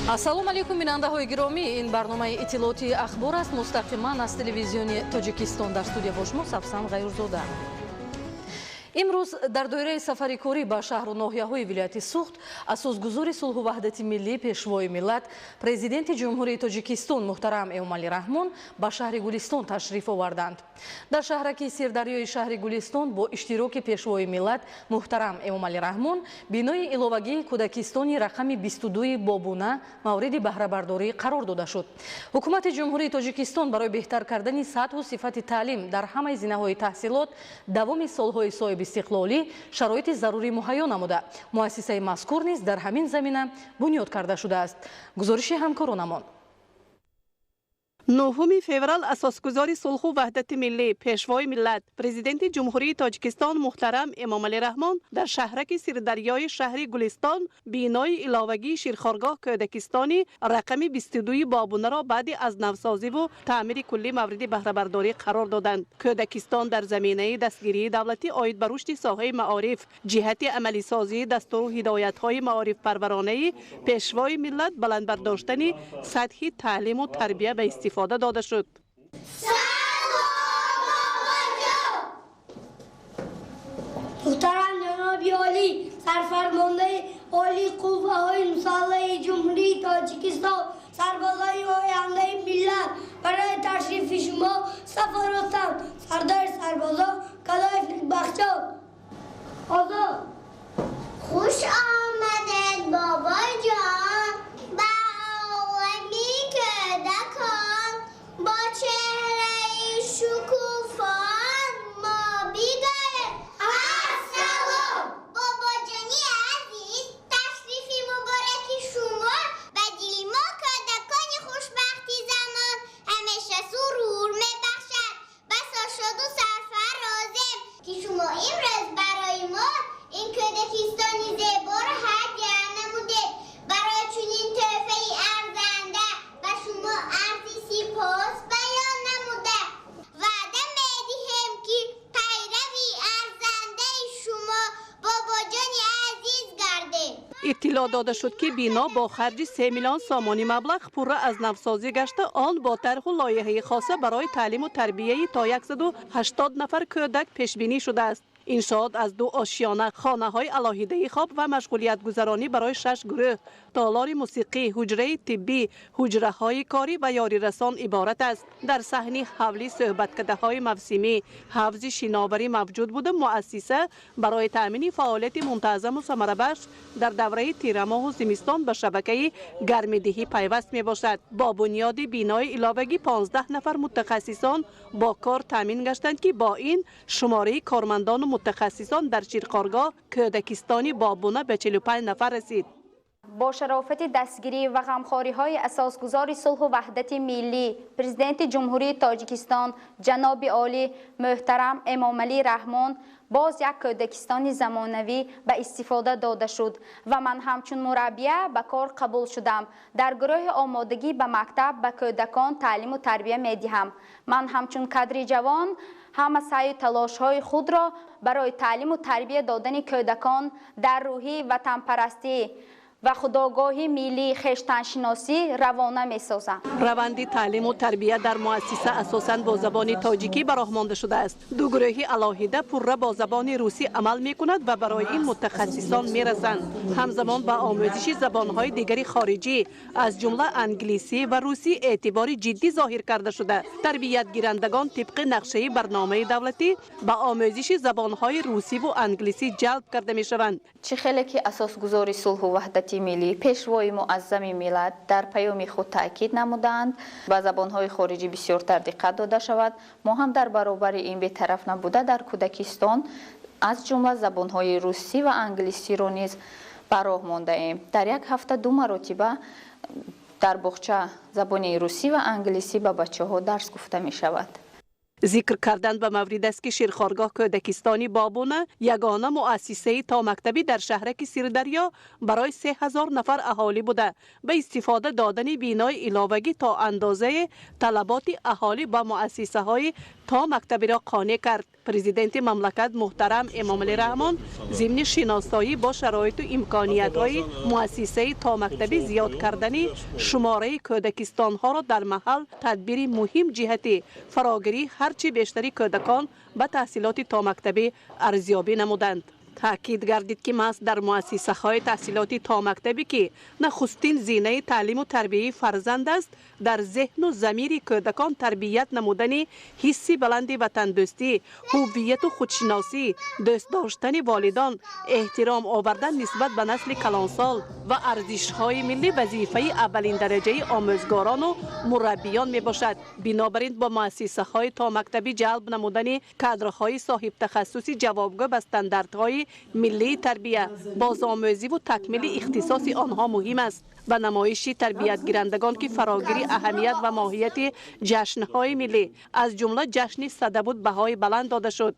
Ассалому алайкум, бинандаҳои гиромӣ. Ин барномаи иттилоотии «Ахбор» аст, мустақиман аз Телевизиони Тоҷикистон. Дар студия бо шумо Савсан Ғаюрзода. Имрӯз дар доираи сафари корӣ ба шаҳру ноҳияҳои вилояти Суғд асосгузори сулҳу ваҳдати миллӣ, Пешвои миллат, Президенти Ҷумҳурии Тоҷикистон муҳтарам Эмомалӣ Раҳмон ба шаҳри Гулистон ташриф оварданд. Дар шаҳраки Сирдарёи шаҳри Гулистон бо иштироки Пешвои миллат муҳтарам Эмомалӣ Раҳмон бинои иловагии кӯдакистони рақами 22 Бобуна мавриди баҳрабардорӣ қарор дода шуд. Ҳукумати Ҷумҳурии Тоҷикистон барои беҳтар кардани сатҳу сифати таълим дар ҳамаи зинаҳои таҳсилот давоми солҳои соҳибистиқлолӣ шароити зарурӣ муҳайё намуда, муассисаи мазкур низ дар ҳамин замина бунёд карда шудааст. Гузориши ҳамкоронамон. 9 феврал асосгузори сулҳу ваҳдати миллӣ, Пешвои миллат, Президенти Ҷумҳурии Тоҷикистон муҳтарам Эмомалӣ Раҳмон дар шаҳраки Сирдарёи шаҳри Гулистон бинои иловагии ширхоргоҳ кӯдакистони рақами 22 Бобунаро баъди аз навсозиву таъмири куллӣ мавриди баҳрабардорӣ қарор доданд. Кӯдакистон дар заминаи дастгирии давлатӣ оид ба рушди соҳаи маориф, ҷиҳати амалисозии дастуру ҳидоятҳои маорифпарваронаи Пешвои миллат, баланд бардоштани сатҳи таълиму тарбия ба истифода дода шуд. Салом, бобоҷон! Муҳтарам ҷаноби олӣ, сарфармондаи олии қувваҳои мусаллаҳи Ҷумҳурии Тоҷикистон, сарбозои ояндаи миллат барои ташрифи шумо сафаротам. Сардори сарбозон Гадоев Некбахтҷон. Озод. Хуш омадед, бобоҷон, ба олами кӯдакон. Бо чеҳраи шукуфон мо бигӯем ассалом. Бобоҷони азиз, ташрифи мубораки шумо ба дили мо, кӯдакони хушбахти замон, ҳамеша сурур мебахшад. Басо шоду сарфарозем, ки шумо имрӯз барои мо ин кӯдакистони зеборо ҳадя намудед. Барои чунин тӯҳфаи арзанда ба шумо арзи сипос баён намуда, ваъда медиҳем, ки пайрави арзандаи шумо, бобоҷони азиз, гардем. Иттилоъ дода шуд, ки бино бо харҷи 3 миллион сомонӣ маблағ пурра аз навсозӣ гашта, он бо тарҳу лоиҳаи хоса барои таълиму тарбияи то 180 нафар кӯдак пешбинӣ шудааст. Иншоот аз ду ошиёна, хонаҳои алоҳидаи хоб ва машғулиятгузаронӣ барои шаш гурӯҳ, толори мусиқӣ, ҳуҷраи тиббӣ, ҳуҷраҳои корӣ ва ёрирасон иборат аст. Дар саҳни ҳавлӣ суҳбаткадаҳои мавсимӣ, ҳавзи шиноварӣ мавҷуд буда, муассиса барои таъмини фаъолияти мунтазаму самарабахш дар давраи тирамоҳу зимистон ба шабакаи гармидиҳӣ пайваст мебошад. Бо бунёди бинои иловагӣ 15 нафар мутахассисон бо кор таъмин гаштанд, ки бо ин шумораи кормандону мутахассисон дар ширхоргоҳ кӯдакистони Бобуна ба 45 нафар расид. Бо шарофати дастгирӣ ва ғамхориҳои асосгузори сулҳу ваҳдати миллӣ, Президенти Ҷумҳурии Тоҷикистон ҷаноби олӣ муҳтарам Эмомалӣ Раҳмон боз як кӯдакистони замонавӣ ба истифода дода шуд ва ман ҳамчун мураббия ба кор қабул шудам. Дар гурӯҳи омодагӣ ба мактаб ба кӯдакон таълиму тарбия медиҳам. Ман ҳамчун кадри ҷавон ҳама саъю талошҳои худро барои таълиму тарбия додани кӯдакон дар рӯҳии ватанпарастӣ ва худогоҳи миллии хештаншиносӣ равона месозам. Раванди таълиму тарбия дар муассиса асосан бо забони тоҷикӣ ба роҳ монда шудааст. Ду гурӯҳи алоҳида пурра бо забони русӣ амал мекунад ва барои ин мутахассисон мерасанд. Ҳамзамон ба омӯзиши забонҳои дигари хориҷӣ, аз ҷумла англисӣ ва русӣ, эътибори ҷиддӣ зоҳир карда шуда, тарбиятгирандагон тибқи нақшаи барномаи давлатӣ ба омӯзиши забонҳои русиву англисӣ ҷалб карда мешаванд. Чӣ хеле ки асосгузори сулҳу ваҳдати миллӣ, Пешвои муаззами миллат дар паёми худ таъкид намуданд, ба забонҳои хориҷӣ бисёртар диққат дода шавад, мо ҳам дар баробари ин бетараф набуда, дар кӯдакистон аз ҷумла забонҳои русӣ ва англисиро низ ба роҳ мондаем. Дар як ҳафта ду маротиба дар боғча забони русӣ ва англисӣ ба бачаҳо дарс гуфта мешавад. Зикр кардан ба маврид аст, ки ширхоргоҳ кӯдакистони Бобуна ягона муассисаи томактабӣ дар шаҳраки Сирдарё барои 3000 нафар аҳолӣ буда, ба истифода додани бинои иловагӣ то андозаи талаботи аҳолӣ ба муассисаҳои томактабиро қонеъ кард. Президенти мамлакат муҳтарам Эмомалӣ Раҳмон зимни шиносоӣ бо шароиту имкониятҳои муассисаи томактабӣ зиёд кардани шумораи кӯдакистонҳоро дар маҳал тадбири муҳим ҷиҳати фарогирии ҳарчи бештари кӯдакон ба таҳсилоти томактабӣ арзёбӣ намуданд. Таъкид гардид, ки маҳз дар муассисаҳои таҳсилоти томактабӣ, ки нахустин зинаи таълиму тарбияи фарзанд аст, дар зеҳну замири кӯдакон тарбият намудани ҳисси баланди ватандӯстӣ, ҳувияту худшиносӣ, дӯст доштани волидон, эҳтиром овардан нисбат ба насли калонсол ва арзишҳои миллӣ вазифаи аввалиндараҷаи омӯзгорону мураббиён мебошад. Бинобар ин бо муассисаҳои томактабӣ ҷалб намудани кадрҳои соҳибтахассуси ҷавобгӯ ба стандартҳои миллии тарбия, бозомӯзиву такмили ихтисоси онҳо муҳим аст. Ба намоиши тарбиятгирандагон, ки фарогири аҳамият ва моҳияти ҷашнҳои миллӣ, аз ҷумла ҷашни Сада буд, баҳои баланд дода шуд.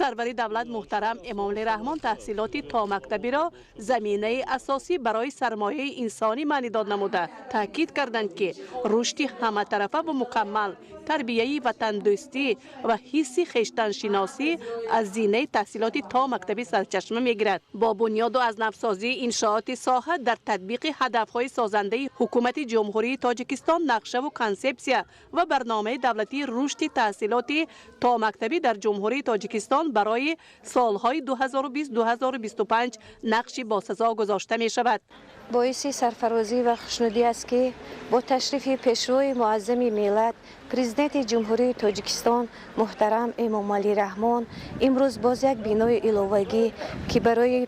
Сарвари давлат муҳтарам Эмомалӣ Раҳмон таҳсилоти томактабиро заминаи асосӣ барои сармояи инсонӣ маънидод намуда, таъкид карданд, ки рушди ҳаматарафа ва мукаммал, тарбияи ватандӯстӣ ва ҳисси хештаншиносӣ аз зинаи таҳсилоти томактабӣ сарчашма мегирад. Бо бунёду аз навсозии иншооти соҳа дар татбиқи ҳадафҳои созандаи Ҳукумати Ҷумҳурии Тоҷикистон, нақшаву консепсия ва барномаи давлатии рушди таҳсилоти томактабӣ дар Ҷумҳурии Тоҷикистон барои солҳои 2020-2025 нақши босазо гузошта мешавад. Боиси сарфарозӣ ва хушнудӣ аст, ки бо ташрифи Пешвои муаззами миллат, Президенти Ҷумҳурии Тоҷикистон муҳтарам Эмомалӣ Раҳмон, имрӯз боз як бинои иловагӣ, ки барои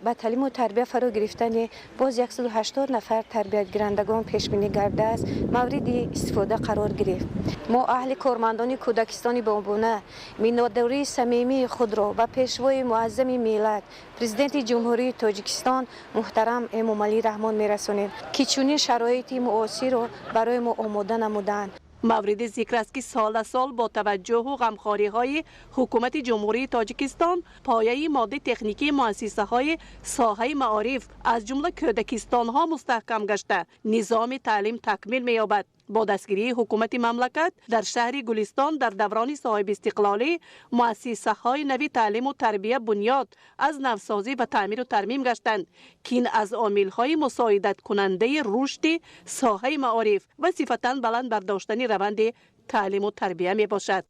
ба таълиму тарбия фаро гирифтани боз 180 нафар тарбиятгирандагон пешбинӣ гардааст, мавриди истифода қарор гирифт. Мо, аҳли кормандони кӯдакистони Бомбуна, миннатдории самимии худро ба Пешвои муаззами миллат, Президенти Ҷумҳурии Тоҷикистон муҳтарам Эмомалӣ Раҳмон мерасонем, ки чунин шароити муосирро барои мо омода намуданд. Мавриди зикр аст, ки сол аз сол бо таваҷҷӯҳу ғамхориҳои Ҳукумати Ҷумҳурии Тоҷикистон пояи моддии техникии муассисаҳои соҳаи маориф, аз ҷумла кӯдакистонҳо, мустаҳкам гашта, низоми таълим такмил меёбад. Бо дастгирии ҳукумати мамлакат дар шаҳри Гулистон дар даврони соҳибистиқлолӣ муассисаҳои нави таълиму тарбия бунёд, аз навсозӣ ва таъмиру тармим гаштанд, ки ин аз омилҳои мусоидаткунандаи рушди соҳаи маориф ва сифатан баланд бардоштани раванди таълиму тарбия мебошад.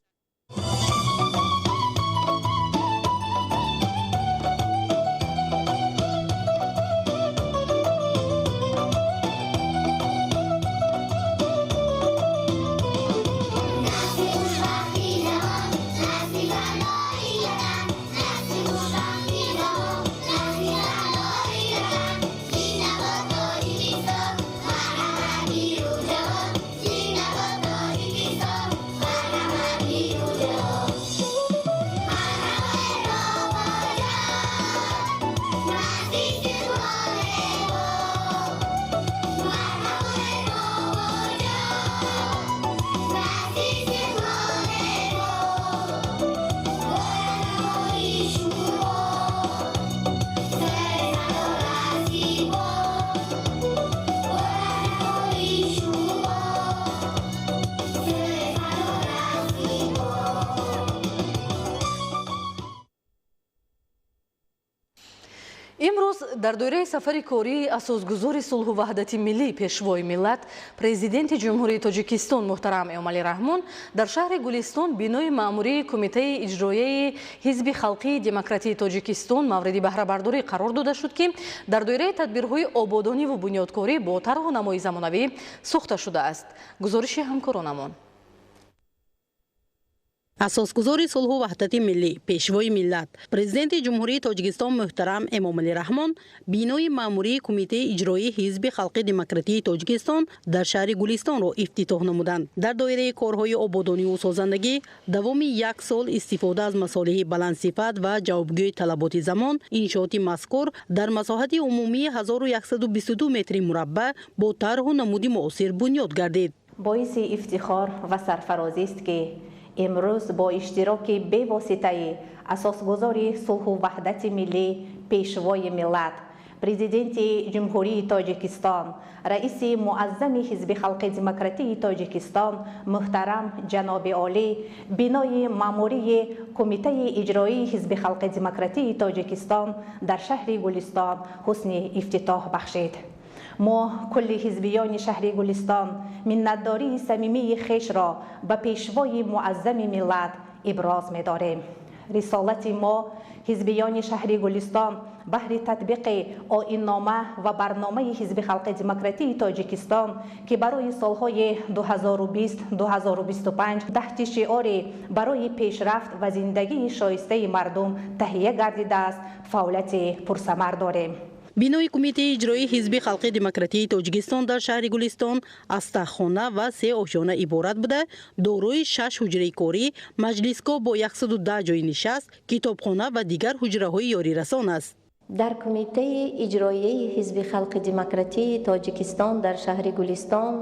Имрӯз дар доираи сафари кории асосгузори сулҳу ваҳдати миллӣ, Пешвои миллат, Президенти Ҷумҳурии Тоҷикистон муҳтарам Эмомалӣ Раҳмон дар шаҳри Гулистон бинои маъмурии Кумитаи иҷроияи Ҳизби халқии демократии Тоҷикистон мавриди баҳрабардорӣ қарор дода шуд, ки дар доираи тадбирҳои ободониву бунёдкорӣ бо тарҳу намои замонавӣ сохта шудааст. Гузориши ҳамкоронамон. Асосгузори сулҳу ваҳдати миллӣ, Пешвои миллат, Президенти Ҷумҳурии Тоҷикистон муҳтарам Эмомалӣ Раҳмон бинои маъмурии Кумитаи иҷроии Ҳизби халқи демократии Тоҷикистон дар шаҳри Гулистонро ифтитоҳ намуданд. Дар доираи корҳои ободониву созандагӣ давоми як сол, истифода аз масолеҳи баландсифат ва ҷавобгӯи талаботи замон, иншооти мазкур дар масоҳати умумии 1122 метри мураббаъ бо тарҳу намуди муосир бунёд гардид. Боиси ифтихор ва сарфарозист, ки имрӯз бо иштироки бевоситаи асосгузори сулҳу ваҳдати миллӣ, Пешвои миллат, Президенти Ҷумҳурии Тоҷикистон, раиси муаззами Ҳизби халқи демократии Тоҷикистон муҳтарам ҷаноби олӣ бинои маъмурии Кумитаи иҷроии Ҳизби халқи демократии Тоҷикистон дар шаҳри Гулистон ҳусни ифтитоҳ бахшид. Мо, кулли ҳизбиёни шаҳри Гулистон, миннатдории самимии хешро ба Пешвои муаззами миллат иброз медорем. Рисолати мо, ҳизбиёни шаҳри Гулистон, баҳри татбиқи оиннома ва барномаи Ҳизби халқи демократии Тоҷикистон, ки барои солҳои 2020-2025 таҳти шиори «Барои пешрафт ва зиндагии шоистаи мардум» таҳия гардидааст, фаъолияти пурсамар дорем. Бинои Кумитаи иҷроии Ҳизби халқи демократии Тоҷикистон дар шаҳри Гулистон аз таҳхона ва се ошёна иборат буда, дорои шаш ҳуҷраи корӣ, маҷлисгоҳ бо 110 ҷои нишаст, китобхона ва дигар ҳуҷраҳои ёрирасон аст. Дар Кумитаи иҷроияи Ҳизби халқи демократии Тоҷикистон дар шаҳри Гулистон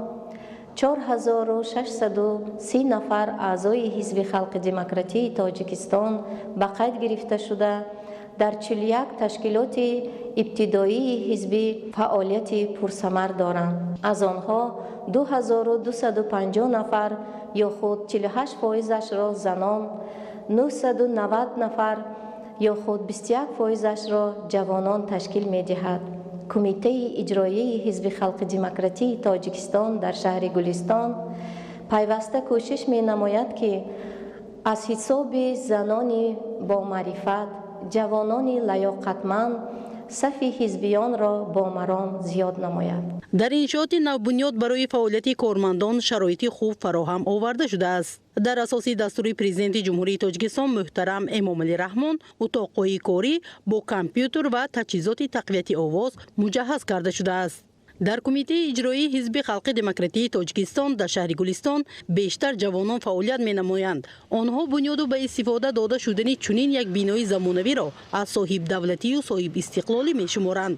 4630 нафар аъзои Ҳизби халқи демократии Тоҷикистон ба қайд гирифта шуда, дар 41 ташкилоти ибтидоии ҳизбӣ фаъолияти пурсамар доранд. Аз онҳо 2250 нафар ё худ 48 фоизашро занон, 990 нафар ё худ 21 фоизашро ҷавонон ташкил медиҳад. Кумитаи иҷроияи Ҳизби халқи демократии Тоҷикистон дар шаҳри Гулистон пайваста кӯшиш менамояд, ки аз ҳисоби занони бомаърифат, ҷавонони лаёқатманд сафи ҳизбиёнро бомаром зиёд намояд. Дар иншооти навбунёд барои фаъолияти кормандон шароити хуб фароҳам оварда шудааст. Дар асоси дастури Президенти Ҷумҳурии Тоҷикистон муҳтарам Эмомалӣ Раҳмон утоқҳои корӣ бо компютер ва таҷҳизоти тақвияти овоз муҷаҳҳаз карда шудааст. Дар Кумитаи иҷроии Ҳизби халқи демократии Тоҷикистон дар шаҳри Гулистон бештар ҷавонон фаъолият менамоянд. Онҳо бунёду ба истифода дода шудани чунин як бинои замонавиро аз соҳибдавлатию соҳибистиқлолӣ мешуморанд.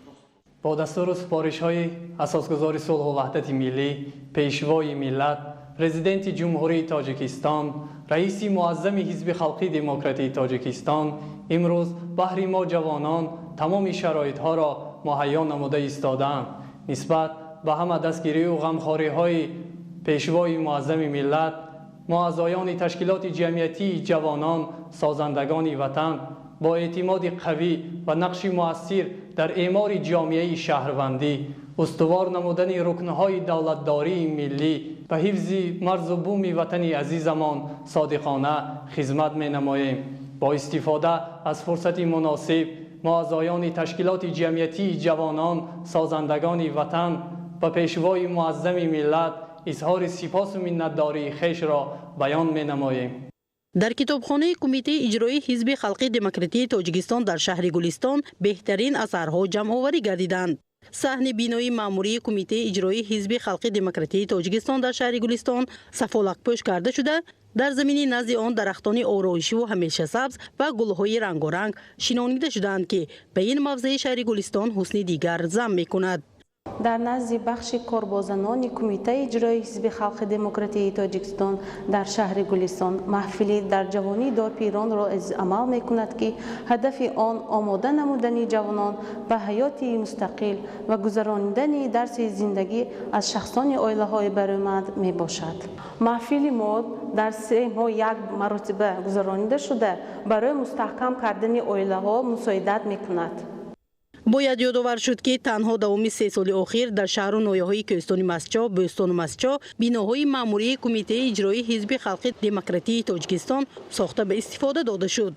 Бо дастуру супоришҳои асосгузори сулҳу ваҳдати миллӣ, Пешвои миллат, Президенти Ҷумҳурии Тоҷикистон, раиси муаззами Ҳизби халқи демократии Тоҷикистон имрӯз баҳри мо ҷавонон тамоми шароитҳоро муҳайё намуда истодаанд. Нисбат ба ҳама дастгирию ғамхориҳои Пешвои муаззами миллат мо, аъзоёни ташкилоти ҷамъиятии ҷавонон, созандагони ватан, бо эътимоди қавӣ ва нақши муассир дар эъмори ҷомеаи шаҳрвандӣ, устувор намудани рукнҳои давлатдории миллӣ ба ҳифзи марзу буми ватани азизамон содиқона хизмат менамоем. Бо истифода аз фурсати муносиб мо, аъзоёни ташкилоти ҷамъиятии ҷавонон, созандагони ватан, ба Пешвои муаззами миллат изҳори сипосу миннатдории хешро баён менамоем. Дар китобхонаи Кумитаи иҷроии Ҳизби халқи демократии Тоҷикистон дар шаҳри Гулистон беҳтарин асарҳо ҷамъоварӣ гардиданд. Саҳни бинои маъмурии Кумитаи иҷроии Ҳизби халқи демократии Тоҷикистон дар шаҳри Гулистон сафолакпӯш карда шуда, дар замини назди он дарахтони ороишиву ҳамешасабз ва гулҳои рангоранг шинонида шудаанд, ки ба ин мавзеи шаҳри Гулистон ҳусни дигар зам мекунад. Дар назди бахши корбозанони Кумитаи иҷроии Ҳизби халқи демократии Тоҷикистон дар шаҳри Гулистон маҳфили «Дар ҷавонӣ дор пиронро» амал мекунад, ки ҳадафи он омода намудани ҷавонон ба ҳаёти мустақил ва гузаронидани дарси зиндагӣ аз шахсони оилаҳои баромад мебошад. Маҳфили мо дар 3 моҳ як маротиба гузаронида шуда, барои мустаҳкам кардани оилаҳо мусоидат мекунад. Бояд ёдовар шуд, ки танҳо давоми 3 соли охир дар шаҳру ноҳияҳои кӯҳистони Мастчоҳ, Бӯстону Мастчоҳ биноҳои маъмурии Кумитаи иҷроии Ҳизби халқи демократии Тоҷикистон сохта ба истифода дода шуд.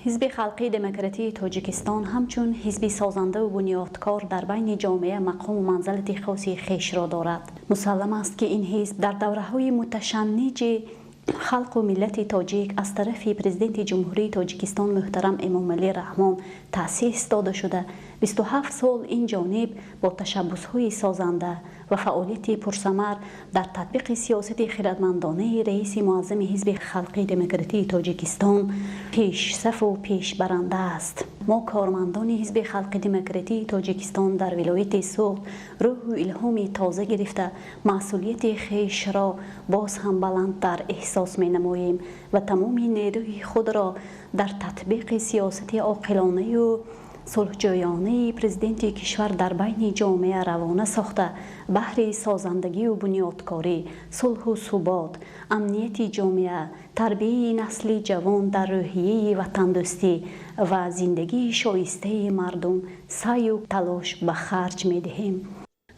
Ҳизби халқии демократии Тоҷикистон ҳамчун ҳизби созандаву бунёдкор дар байни ҷомеа мақому манзалати хоси хешро дорад. Мусаллам аст, ки ин ҳизб дар давраҳои муташанниҷи халқу миллати тоҷик аз тарафи Президенти Ҷумҳурии Тоҷикистон муҳтарам Эмомалӣ Раҳмон таъсис дода шуда, 27 сол ин ҷониб бо ташаббусҳои созанда ва фаъолияти пурсамар дар татбиқи сиёсати хиратмандонаи раиси муаззами Ҳизби халқии демократии Тоҷикистон пешсафу пешбаранда аст. Мо кормандони Ҳизби Халқи Демократии Тоҷикистон дар вилояти Суғд рӯҳу илҳоми тоза гирифта, масъулияти хешро боз ҳам баландтар эҳсос менамоем ва тамоми нерӯи худро дар татбиқи сиёсати оқилонаю сулҳҷӯёнаи президенти кишвар дар байни ҷомеа равона сохта, баҳри созандагию бунёдкорӣ, сулҳу субот, амнияти ҷомеа, тарбияи насли ҷавон дар рӯҳияи ватандӯстӣ ва зиндагии шоистаи мардум саъю талош ба харҷ медиҳем.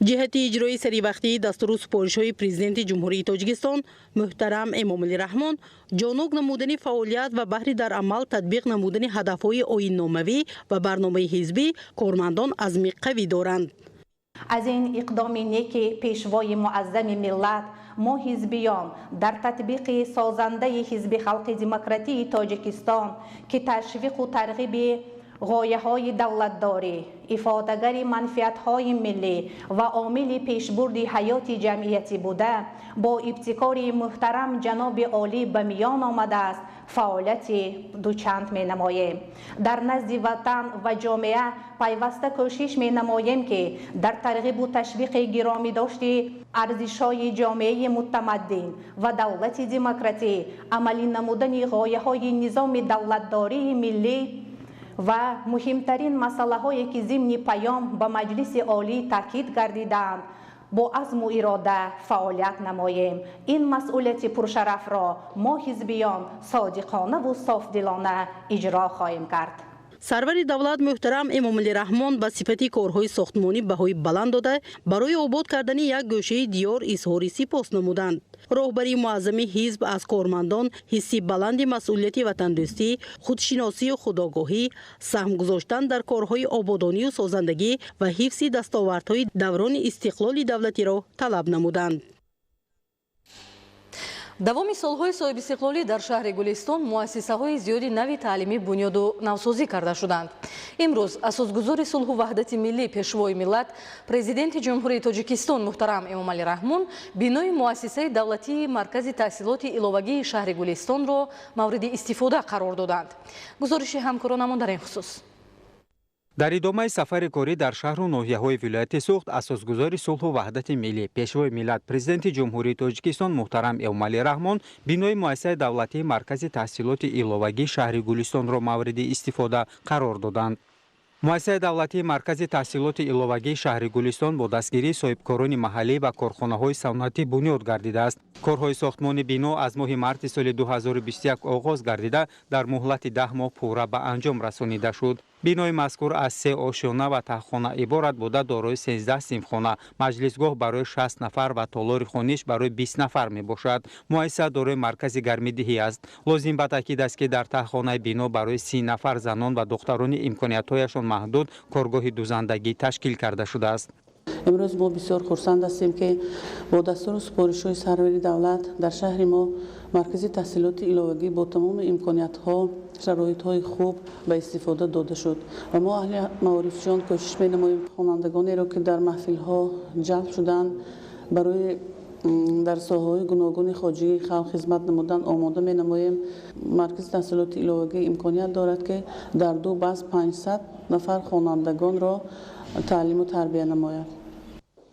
Ҷиҳати иҷрои саривақтии дастуру супоришҳои Президенти Ҷумҳурии Тоҷикистон муҳтарам Эмомалӣ Раҳмон, ҷонок намудани фаъолият ва баҳри дар амал татбиқ намудани ҳадафҳои оинномавӣ ва барномаи ҳизбӣ кормандон азми қавӣ доранд. Аз ин иқдоми неки Пешвои муаззами миллат мо ҳизбиён дар татбиқи созандаи Ҳизби Халқи Демократии Тоҷикистон, ки ташвиқу тарғиби ғояҳои давлатдорӣ, ифодагари манфиатҳои миллӣ ва омили пешбурди ҳаёти ҷамъиятӣ буда, бо ибтикори муҳтарам ҷаноби олӣ ба миён омадааст, фаъолияти дучанд менамоем. Дар назди ватан ва ҷомеа пайваста кӯшиш менамоем, ки дар тарғибу ташвиқи гиромидошти арзишҳои ҷомеаи мутамаддин ва давлати демократӣ, амалӣ намудани ғояҳои низоми давлатдории миллӣ ва муҳимтарин масъалаҳое, ки зимни паём ба Маҷлиси Олӣ таъкид гардидаанд, бо азму ирода фаъолият намоем. Ин масъулияти пуршарафро мо ҳизбиён содиқонаву софдилона иҷро хоҳем кард. Сарвари давлат муҳтарам Эмомалӣ Раҳмон ба сифати корҳои сохтмонӣ баҳои баланд дода, барои обод кардани як гӯшаи диёр изҳори сипос намуданд. Роҳбари муаззами ҳизб аз кормандон ҳисси баланди масъулияти ватандӯстӣ, худшиносию худогоҳӣ, саҳм гузоштан дар корҳои ободонию созандагӣ ва ҳифзи дастовардҳои даврони истиқлоли давлатиро талаб намуданд. Давоми солҳои соҳибистиқлолӣ дар шаҳри Гулистон муассисаҳои зиёди нави таълимӣ бунёду навсозӣ карда шуданд. Имрӯз асосгузори сулҳу ваҳдати миллӣ, Пешвои миллат, Президенти Ҷумҳурии Тоҷикистон муҳтарам Эмомалӣ Раҳмон бинои муассисаи давлатии Маркази таҳсилоти иловагии шаҳри Гулистонро мавриди истифода қарор доданд. Гузориши ҳамкоронамон дар ин хусус. Дар идомаи сафари корӣ дар шаҳру ноҳияҳои вилояти Суғд асосгузори сулҳу ваҳдати миллӣ, Пешвои миллат, Президенти Ҷумҳурии Тоҷикистон муҳтарам Эмомалӣ Раҳмон бинои муассисаи давлатии Маркази таҳсилоти иловагии шаҳри Гулистонро мавриди истифода қарор доданд. Муассисаи давлатии Маркази таҳсилоти иловагии шаҳри Гулистон бо дастгирии соҳибкорони маҳаллӣ ва корхонаҳои саноатӣ бунёд гардидааст. Корҳои сохтмони бино аз моҳи марти соли 2021 оғоз гардида, дар муҳлати 10 моҳ пурра ба анҷом расонида шуд. Бинои мазкур аз се ошёна ва таҳхона иборат буда, дорои 13 синфхона, маҷлисгоҳ барои 60 нафар ва толори хониш барои 20 нафар мебошад. Муассиса дорои маркази гармидиҳӣ аст. Лозим ба таъкид аст, ки дар таҳхонаи бино барои 30 нафар занон ва духтарони имкониятҳояшон маҳдуд коргоҳи дузандагӣ ташкил карда шудааст. Имрӯз мо бисёр хурсанд ҳастем, ки бо дастуру супоришҳои сарвари давлат дар шаҳри мо маркази таҳсилоти иловагӣ бо тамоми имкониятҳо, шароитҳои хуб ба истифода дода шуд ва мо аҳли маорифчиён кӯшиш менамоем хонандагонеро, ки дар маҳфилҳо ҷалб шуданд, барои дар соҳаҳои гуногуни хоҷагии халқ хизмат намудан омода менамоем. Маркази таҳсилоти иловагӣ имконият дорад, ки дар ду баст 500 нафар хонандагонро таълиму тарбия намояд.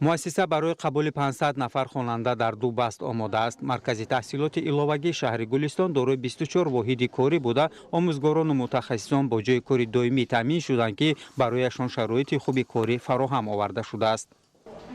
Муассиса барои қабули 500 нафар хонанда дар ду баст омода аст. Маркази таҳсилоти иловагии шаҳри Гулистон дорои 24 воҳиди корӣ буда, омӯзгорону мутахассисон бо ҷойи кори доимӣ таъмин шуданд, ки барояшон шароити хуби корӣ фароҳам оварда шудааст.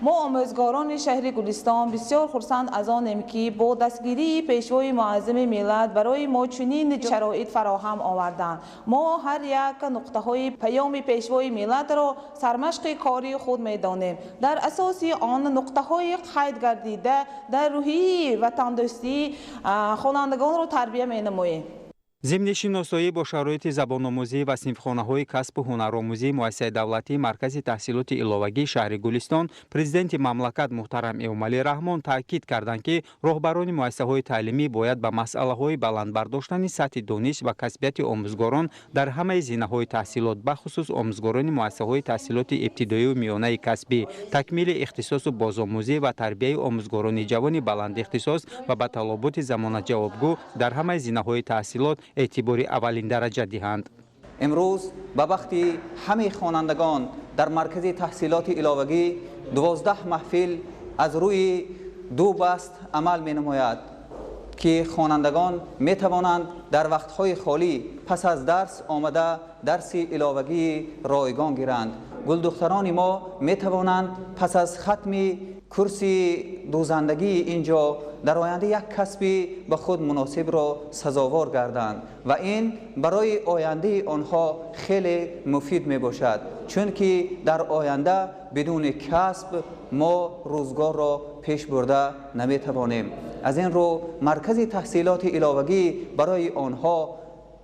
Мо омӯзгорони шаҳри Гулистон бисёр хурсанд аз онем, ки бо дастгирии Пешвои муаззами миллат барои мо чунин шароит фароҳам оварданд. Мо ҳар як нуқтаҳои паёми Пешвои миллатро сармашқи кори худ медонем. Дар асоси он нуқтаҳои қайд гардида дар рӯҳияи ватандӯстӣ хонандагонро тарбия менамоем. Зимни шиносоӣ бо шароити забономӯзӣ ва синфхонаҳои касбу ҳунаромӯзии муассисаи давлатии Маркази таҳсилоти иловагии шаҳри Гулистон президенти мамлакат муҳтарам Эмомалӣ Раҳмон таъкид карданд, ки роҳбарони муассисаҳои таълимӣ бояд ба масъалаҳои баланд бардоштани сатҳи дониш ва касбияти омӯзгорон дар ҳамаи зинаҳои таҳсилот, бахусус омӯзгорони муассисаҳои таҳсилоти ибтидоию миёнаи касбӣ, такмили ихтисосу бозомӯзӣ ва тарбияи омӯзгорони ҷавони баландихтисос ва ба талоботи замона ҷавобгӯ дар ҳамаи зинаҳои таҳсилот эътибори аввалин дараҷа диҳанд. Имрӯз ба бахти ҳамаи хонандагон дар маркази таҳсилоти иловагӣ 12 маҳфил аз рӯи 2 баст амал менамояд ки хонандагон метавонанд дар вақтҳои холӣ пас аз дарс омада дарси иловагии ройгон гиранд. Гулдухтарони мо метавонанд пас аз хатми курси дӯзандагии ин ҷо дар оянда як касби ба худ муносибро сазовор гарданд ва ин барои ояндаи онҳо хеле муфид мебошад, чунки дар оянда бидуни касб мо рӯзгорро пеш бурда наметавонем. Аз ин рӯ маркази таҳсилоти иловагӣ барои онҳо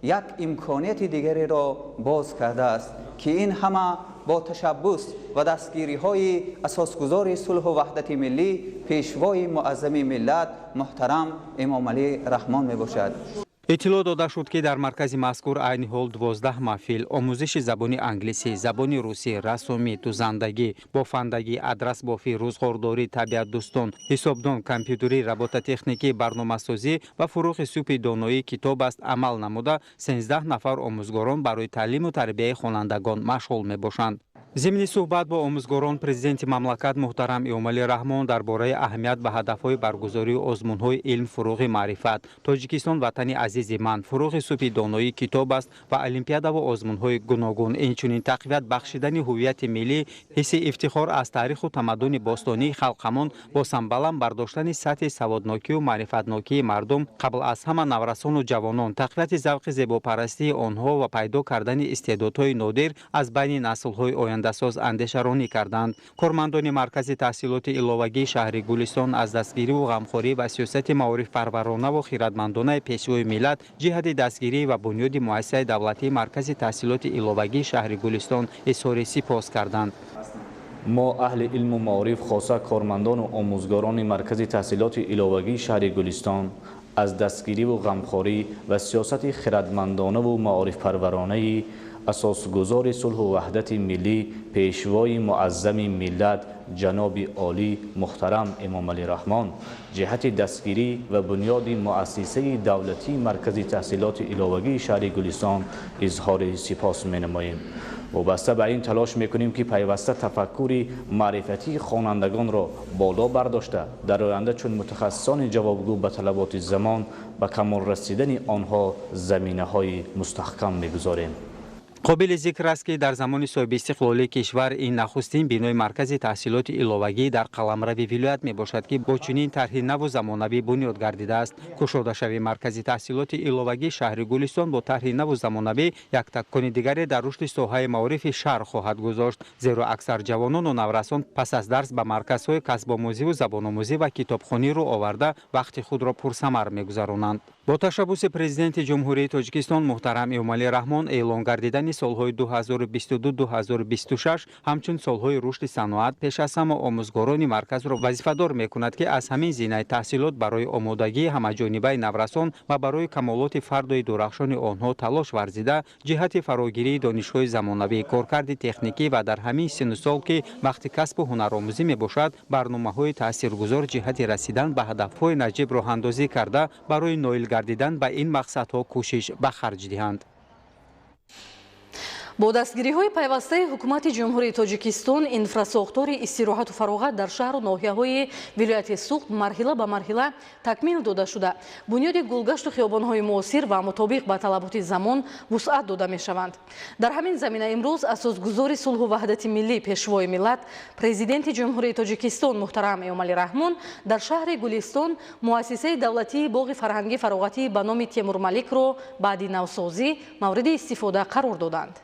як имконияти дигареро боз кардааст ки ин ҳама бо ташаббус ва дастгириҳои асосгузори сулҳу ваҳдати миллӣ, пешвои муаззами миллат муҳтарам Эмомалӣ Раҳмон мебошад. Иттилоъ дода шуд, ки дар маркази мазкур айни ҳол 12 маҳфил омӯзиши забони англисӣ, забони русӣ, рассомӣ, дӯзандагӣ, бофандагӣ, адрасбофӣ, рӯзғордорӣ, табиатдӯстон, ҳисобдон, компютерӣ, робототехникӣ, барномасозӣ ва фурӯғи субҳи доноӣ китоб аст амал намуда, 13 нафар омӯзгорон барои таълиму тарбияи хонандагон машғул мебошанд. Зимни суҳбат бо омӯзгорон президенти мамлакат муҳтарам Эмомалӣ Раҳмон дар бораи аҳамият ва ҳадафҳои баргузории озмунҳои илм, фурӯғи маърифат, Тоҷикистон ватани азизи ман, фурӯғи субҳи доноӣ китоб аст ва олимпиадаву озмунҳои гуногун, инчунин тақвият бахшидани ҳуввияти миллӣ, ҳисси ифтихор аз таъриху тамаддуни бостонии халқамон бо самбаланд бардоштани сатҳи саводнокию маърифатнокии мардум, қабл аз ҳама наврасону ҷавонон, тақвияти завқи зебопарастии онҳо ва пайдо кардани истеъдодҳои нодир аз байни наслҳои оянда соз андешаронӣ карданд. Кормандони маркази таҳсилоти иловагии шаҳри Гулистон аз дастгириву ғамхорӣ ва сиёсати маорифпарваронаву хиратмандонаи пешвои миллат ҷиҳати дастгирӣ ва бунёди муассисаи давлатии маркази таҳсилоти иловагии шаҳри Гулистон изҳори сипос карданд. Мо аҳли илму маориф, хоса кормандону омӯзгорони маркази таҳсилоти иловагии шаҳри Гулистон аз дастгириву ғамхорӣ ва сиёсати хиратмандонаву маорифпарваронаи асосгузори сулҳу ваҳдати миллӣ, пешвои муаззами миллат ҷаноби олӣ муҳтарам Эмомалӣ Раҳмон ҷиҳати дастгирӣ ва бунёди муассисаи давлатии маркази таҳсилоти иловагии шаҳри Гулистон изҳори сипос менамоем. Вобаста ба ин талош мекунем, ки пайваста тафаккури маърифатии хонандагонро боло бардошта, дар оянда чун мутахассисони ҷавобгӯ ба талаботи замон ба камол расидани онҳо заминаҳои мустаҳкам мегузорем. Қобили зикр аст, ки дар замони соҳибистиқлолии кишвар ин нахустин бинои маркази таҳсилоти иловагӣ дар қаламрави вилоят мебошад, ки бо чунин тарҳи наву замонавӣ бунёд гардидааст. Кушодашавии маркази таҳсилоти иловагии шаҳри Гулистон бо тарҳи наву замонавӣ як такони дигаре дар рушди соҳаи маорифи шаҳр хоҳад гузошт, зеро аксар ҷавонону наврасон пас аз дарс ба марказҳои касбомӯзиву забономӯзӣ ва китобхонӣ рӯ оварда вақти худро пурсамар мегузаронанд. Бо ташаббуси президенти Ҷумҳурии Тоҷикистон муҳтарам Эмомалӣ Раҳмон эълон гардидани солҳои 2022-2026 ҳамчун солҳои рушди саноат пеш аз ҳама омӯзгорони марказро вазифадор мекунад, ки аз ҳамин зинаи таҳсилот барои омодагии ҳамаҷонибаи наврасон ва барои камолоти фардои дурахшони онҳо талош варзида, ҷиҳати фарогирии донишҳои замонавӣ, коркарди техникӣ ва дар ҳамин синну сол, ки вақти касбу ҳунаромӯзӣ мебошад, барномаҳои таъсиргузор ҷиҳати расидан ба ҳадафҳои наҷиб роҳандозӣ карда, барои ноил гардидан ба ин мақсадҳо кӯшиш ба харҷ диҳанд. Бо дастгириҳои пайвастаи ҳукумати Ҷумҳурии Тоҷикистон инфрасохтори истироҳату фароғат дар шаҳру ноҳияҳои вилояти Суғд марҳила ба марҳила такмил дода шуда, бунёди гулгашту хиёбонҳои муосир ва мутобиқ ба талаботи замон вусъат дода мешаванд. Дар ҳамин замина имрӯз асосгузори сулҳу ваҳдати миллӣ, пешвои миллат, президенти Ҷумҳурии Тоҷикистон муҳтарам Эмомалӣ Раҳмон дар шаҳри Гулистон муассисаи давлатии боғи фарҳангӣ фароғатӣ ба номи Темурмаликро баъди навсозӣ мавриди истифода қарор доданд.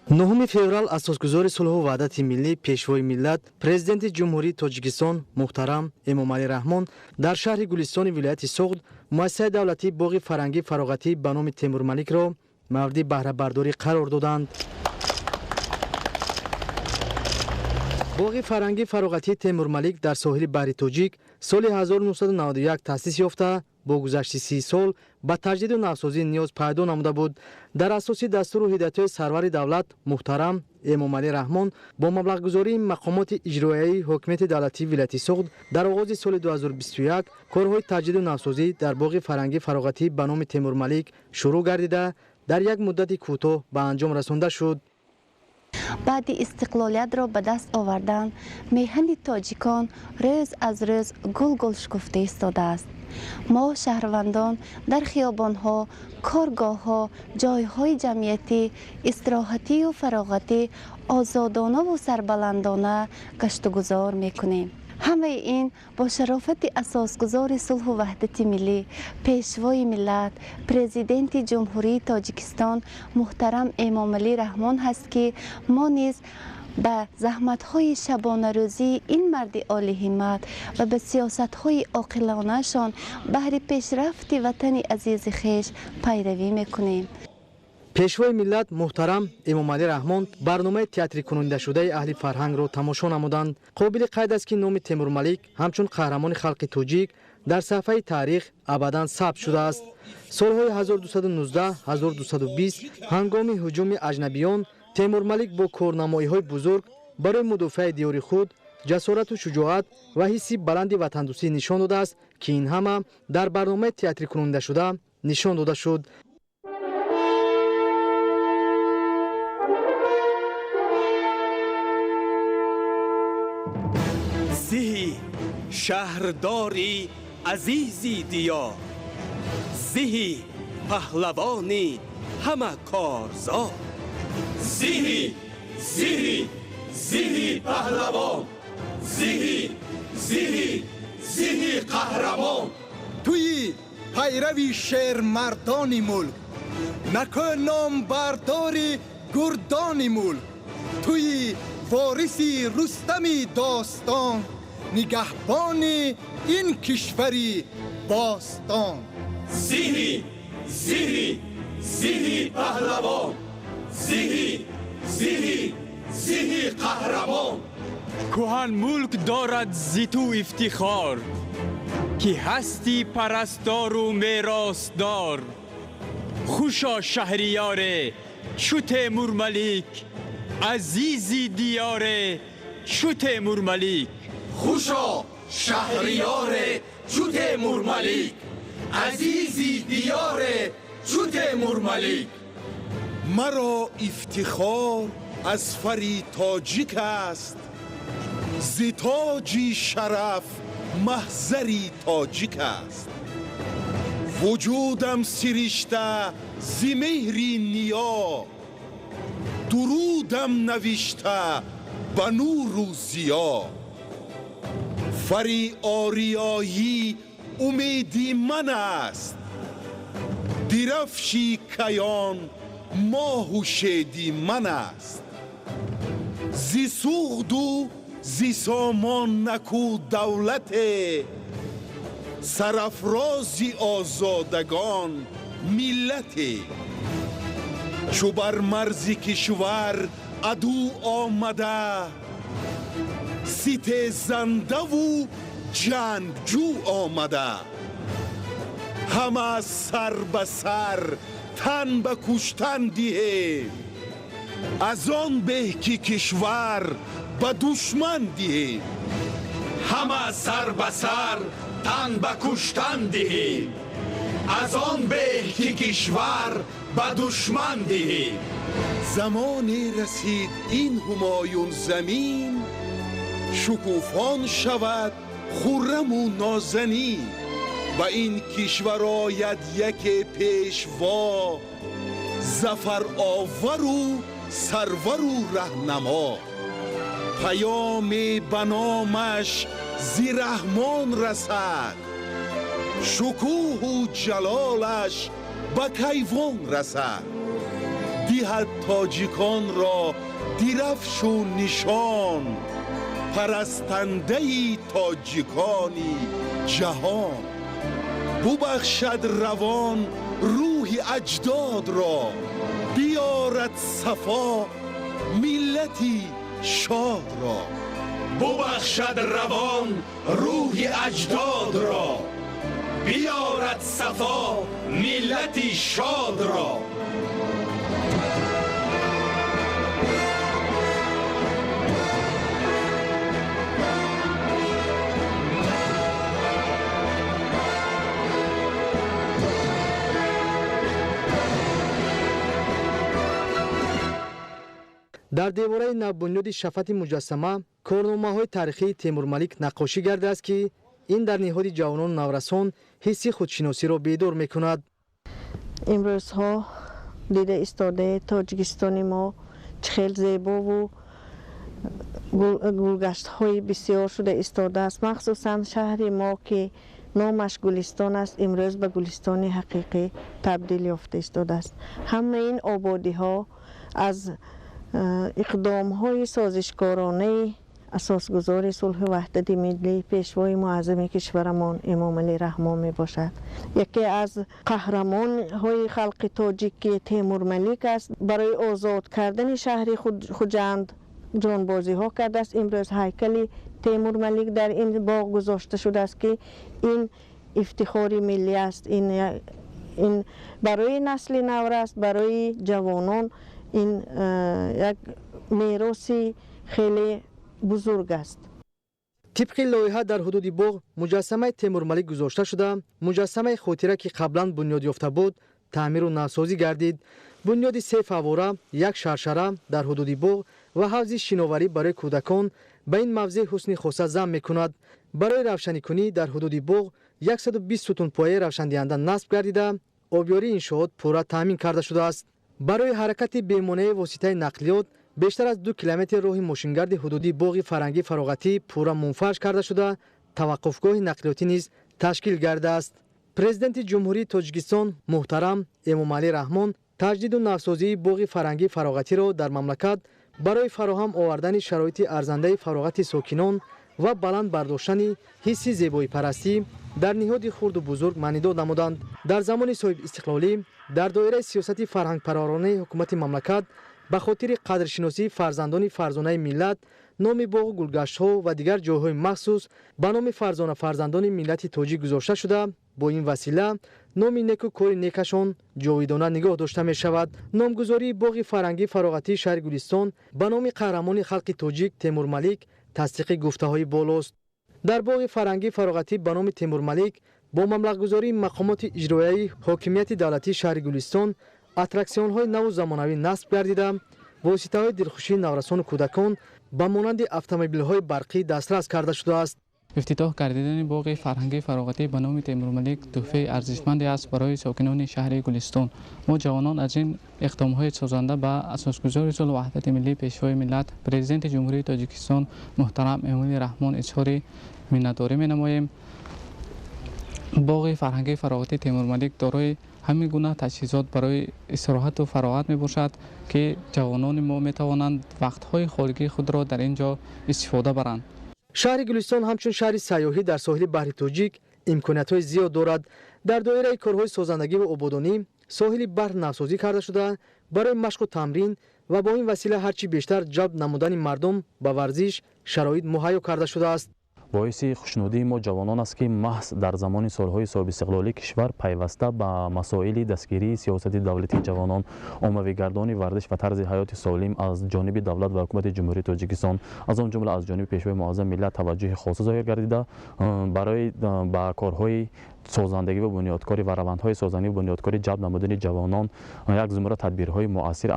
9 феврал асосгузори сулҳу ваҳдати миллӣ, пешвои миллат, президенти Ҷумҳурии Тоҷикистон муҳтарам Эмомалӣ Раҳмон дар шаҳри Гулистони вилояти Суғд муассисаи давлатии боғи фарҳангӣ фароғатӣ ба номи Темурмаликро мавриди баҳрабардорӣ қарор доданд. Боғи фарҳангии фароғатии Темурмалик дар соҳили баҳри Тоҷик соли 1991 таъсис ёфта, бо гузашти 30 сол ба таҷдиду навсозӣ ниёз пайдо намуда буд. Дар асоси дастуру ҳидоятҳои сарвари давлат муҳтарам Эмомалӣ Раҳмон бо маблағгузории мақомоти иҷроияи ҳокимияти давлатии вилояти Суғд дар оғози соли 2021 корҳои таҷдиду навсозӣ дар боғи фарҳангии фароғатӣ ба номи Темурмалик шурӯъ гардида, дар як муддати кӯтоҳ ба анҷом расонда шуд. Баъди истиқлолиятро ба даст овардан, меҳани тоҷикон рӯз аз рӯз гулгул шукуфта истодааст. Мо, шаҳрвандон, дар хиёбонҳо, коргоҳҳо, ҷойҳои ҷамъиятӣ, истироҳатию фароғатӣ озодонаву сарбаландона гаштугузор мекунем. Ҳамаи ин бо шарофати асосгузори сулҳу ваҳдати миллӣ, пешвои миллат, президенти Ҷумҳурии Тоҷикистон муҳтарам Эмомалӣ Раҳмон ҳаст, ки мо низ ба заҳматҳои шабонарӯзии ин марди олиҳиммат ва ба сиёсатҳои оқилонаашон баҳри пешрафти ватани азизи хеш пайравӣ мекунем. Пешвои миллат муҳтарам Эмомалӣ Раҳмон барномаи театрикунонидашудаи аҳли фарҳангро тамошо намуданд. Қобили қайд аст, ки номи Темурмалик ҳамчун қаҳрамони халқи тоҷик дар саҳфаи таърих абадан сабт шудааст. Солҳои 1219-1220 ҳангоми ҳуҷуми аҷнабиён Темурмалик бо корнамоиҳои бузург барои мудофиаи диёри худ ҷасорату шуҷоат ва ҳисси баланди ватандӯстӣ нишон додааст, ки ин ҳама дар барномаи театрикунонидашуда нишон дода шуд. Зиҳи шаҳрдори азизи диёр, зиҳи паҳлавони ҳама корзор. Зиҳи, зиҳи, зиҳи паҳлавон, зиҳи, зиҳи, зиҳи қаҳрамон. Туи пайрави шермардони мулк, наку номбардори гурдони мулк, туи вориси Рустами достон, нигаҳбони ин кишвари бостон. Зиҳи, зиҳи, зиҳи паҳлавон, зиҳи, зиҳи, зиҳи қаҳрамон. Кӯҳан мулк дорад зи ту ифтихор, ки ҳасти парастору меросдор. Хушо шаҳриёре чу Темурмалик, азизи диёре чу Темурмалик. Хушо шаҳриёре чу Темурмалик, азизи диёре чу Темурмалик. Маро ифтихор аз фари тоҷик аст, зи тоҷи шараф маҳзари тоҷик аст. Вуҷудам сиришта зи меҳри ниё, дурудам навишта ба нуру зиё. Фари ориёӣ умеди ман аст, дирафши каён моҳу шеди ман аст. Зи Суғду зи Сомон наку давлате, сарафрози озодагон миллате. Чу бар марзи кишвар аду омада, ситезандаву ҷангҷӯ омада. Ҳама сар ба сар тан ба куштан диҳем, аз он беҳ ки кишвар ба душман диҳем. Ҳама сар ба сар тан ба куштан диҳем, аз он беҳ ки кишвар ба душман диҳем. Замоне расид ин ҳумоюн замин, шукуфон шавад хурраму нозанин. Ба ин кишвар ояд яке пешво, зафаровару сарвару раҳнамо. Паёме ба номаш зи Раҳмон расад, шукӯҳу ҷалолаш ба кайвон расад. Диҳад тоҷиконро дирафшу нишон, парастандаи тоҷикони ҷаҳон. Бубахшад равон рӯҳи аҷдодро, биёрад сафо миллати шодро. Бубахшад равон рӯҳи аҷдод ро, биёрад сафо миллати шод ро. Дар девораи навбунёди шафати муҷассама корномаҳои таърихии Темурмалик наққошӣ гардааст, ки ин дар ниҳоди ҷавонону наврасон ҳисси худшиносиро бедор мекунад. Имрӯзҳо дида истодаи Тоҷикистони мо чӣ хел зебову гулгаштҳои бисёр шуда истодааст. Махсусан шаҳри мо, ки номаш Гулистон аст, имрӯз ба Гулистони ҳақиқӣ табдил ёфта истодааст. Ҳамаи ин ободиҳо аз иқдомҳои созишкоронаи асосгузори сулҳу ваҳдати миллӣ, пешвои муаззами кишварамон Эмомалӣ Раҳмон мебошад. Яке аз қаҳрамонҳои халқи тоҷик, ки Темурмалик аст, барои озод кардани шаҳри Хуҷанд ҷонбозиҳо кардааст. Имрӯз ҳайкали Темурмалик дар ин боғ гузошта шудааст, ки ин ифтихори миллӣ аст. Ин барои насли навраст, барои ҷавонон ин як мероси хеле бузург аст. Тибқи лоиҳа дар ҳудуди боғ муҷассамаи Темурмалик гузошта шуда, муҷассамаи хотира, ки қаблан бунёд ёфта буд, таъмиру навсозӣ гардид. Бунёди се фаввора, як шаршара дар ҳудуди боғ ва ҳавзи шиноварӣ барои кӯдакон ба ин мавзеъ ҳусни хоса зам мекунад. Барои равшаникунӣ дар ҳудуди боғ 120 сутунпояи равшандиҳанда насб гардида, обёрии иншоот пурра таъмин карда шудааст. Барои ҳаракати бемонеаи воситаи нақлиёт бештар аз 2 километр роҳи мошингарди ҳудудии боғи фарҳангӣ фароғатӣ пурра мунфарш карда шуда, таваққуфгоҳи нақлиётӣ низ ташкил гардааст. Президенти Ҷумҳурии Тоҷикистон муҳтарам Эмомалӣ Раҳмон таҷдиду навсозии боғи фарҳангӣ фароғатиро дар мамлакат барои фароҳам овардани шароити арзандаи фароғати сокинон ва баланд бардоштани ҳисси зебоипарастӣ дар ниҳоди хурду бузург маънидод намуданд. Дар замони соҳибистиқлолӣ дар доираи сиёсати фарҳангпарваронаи ҳукумати мамлакат ба хотири қадршиносии фарзандони фарзонаи миллат номи боғу гулгаштҳо ва дигар ҷойҳои махсус ба номи фарзона фарзандони миллати тоҷик гузошта шуда, бо ин васила номи неку кори некашон ҷовидона нигоҳ дошта мешавад. Номгузории боғи фарҳангӣ фароғатии шаҳри Гулистон ба номи қаҳрамони халқи тоҷик Темурмалик тасдиқи гуфтаҳои болост. Дар боғи фарҳангӣ фароғатӣ ба номи Темурмалик бо маблағгузории мақомоти иҷроияи ҳокимияти давлатии шаҳри Гулистон аттраксионҳои наву замонавӣ насб гардида, воситаҳои дилхушии наврасону кӯдакон ба монанди автомобилҳои барқӣ дастрас карда шудааст. Ифтитоҳ гардидани боғи фарҳангии фароғатӣ ба номи Темурмалик тӯҳфаи арзишманде аст барои сокинони шаҳри Гулистон. Мо ҷавонон аз ин иқдомҳои созанда ба асосгузори сулҳу ваҳдати миллӣ, пешвои миллат, Президенти Ҷумҳурии Тоҷикистон муҳтарам Эмомалӣ Раҳмон изҳори миннатдорӣ менамоем. Боғи фарҳангии фароғатии Темурмалик дорои ҳамин гуна таҷҳизот барои истироҳату фароғат мебошад, ки ҷавонони мо метавонанд вақтҳои холигии худро дар ин ҷо истифода баранд. Шаҳри Гулистон ҳамчун шаҳри сайёҳӣ дар соҳили баҳри Тоҷик имкониятҳои зиёд дорад. Дар доираи корҳои созандагӣ ва ободонӣ соҳили баҳр навсозӣ карда шуда, барои машқу тамрин ва бо ин васила ҳарчи бештар ҷалб намудани мардум ба варзиш шароит муҳайё карда шудааст. Боиси хушнудии мо ҷавонон аст, ки маҳз дар замони солҳои соҳибистиқлолии кишвар пайваста ба масоили дастгирии сиёсати давлатии ҷавонон, оммавигардони варзиш ва тарзи ҳаёти солим аз ҷониби давлат ва ҳукумати Ҷумҳурии Тоҷикистон, аз он ҷумла аз ҷониби пешвои муаззами миллат таваҷҷӯҳи хоса зоҳир гардида, барои ба корҳои созандагӣ ва бунёдкорӣ ва равандҳои созандагӣ ва бунёдкорӣ ҷалб намудани ҷавонон як зумра тадбирҳои муассир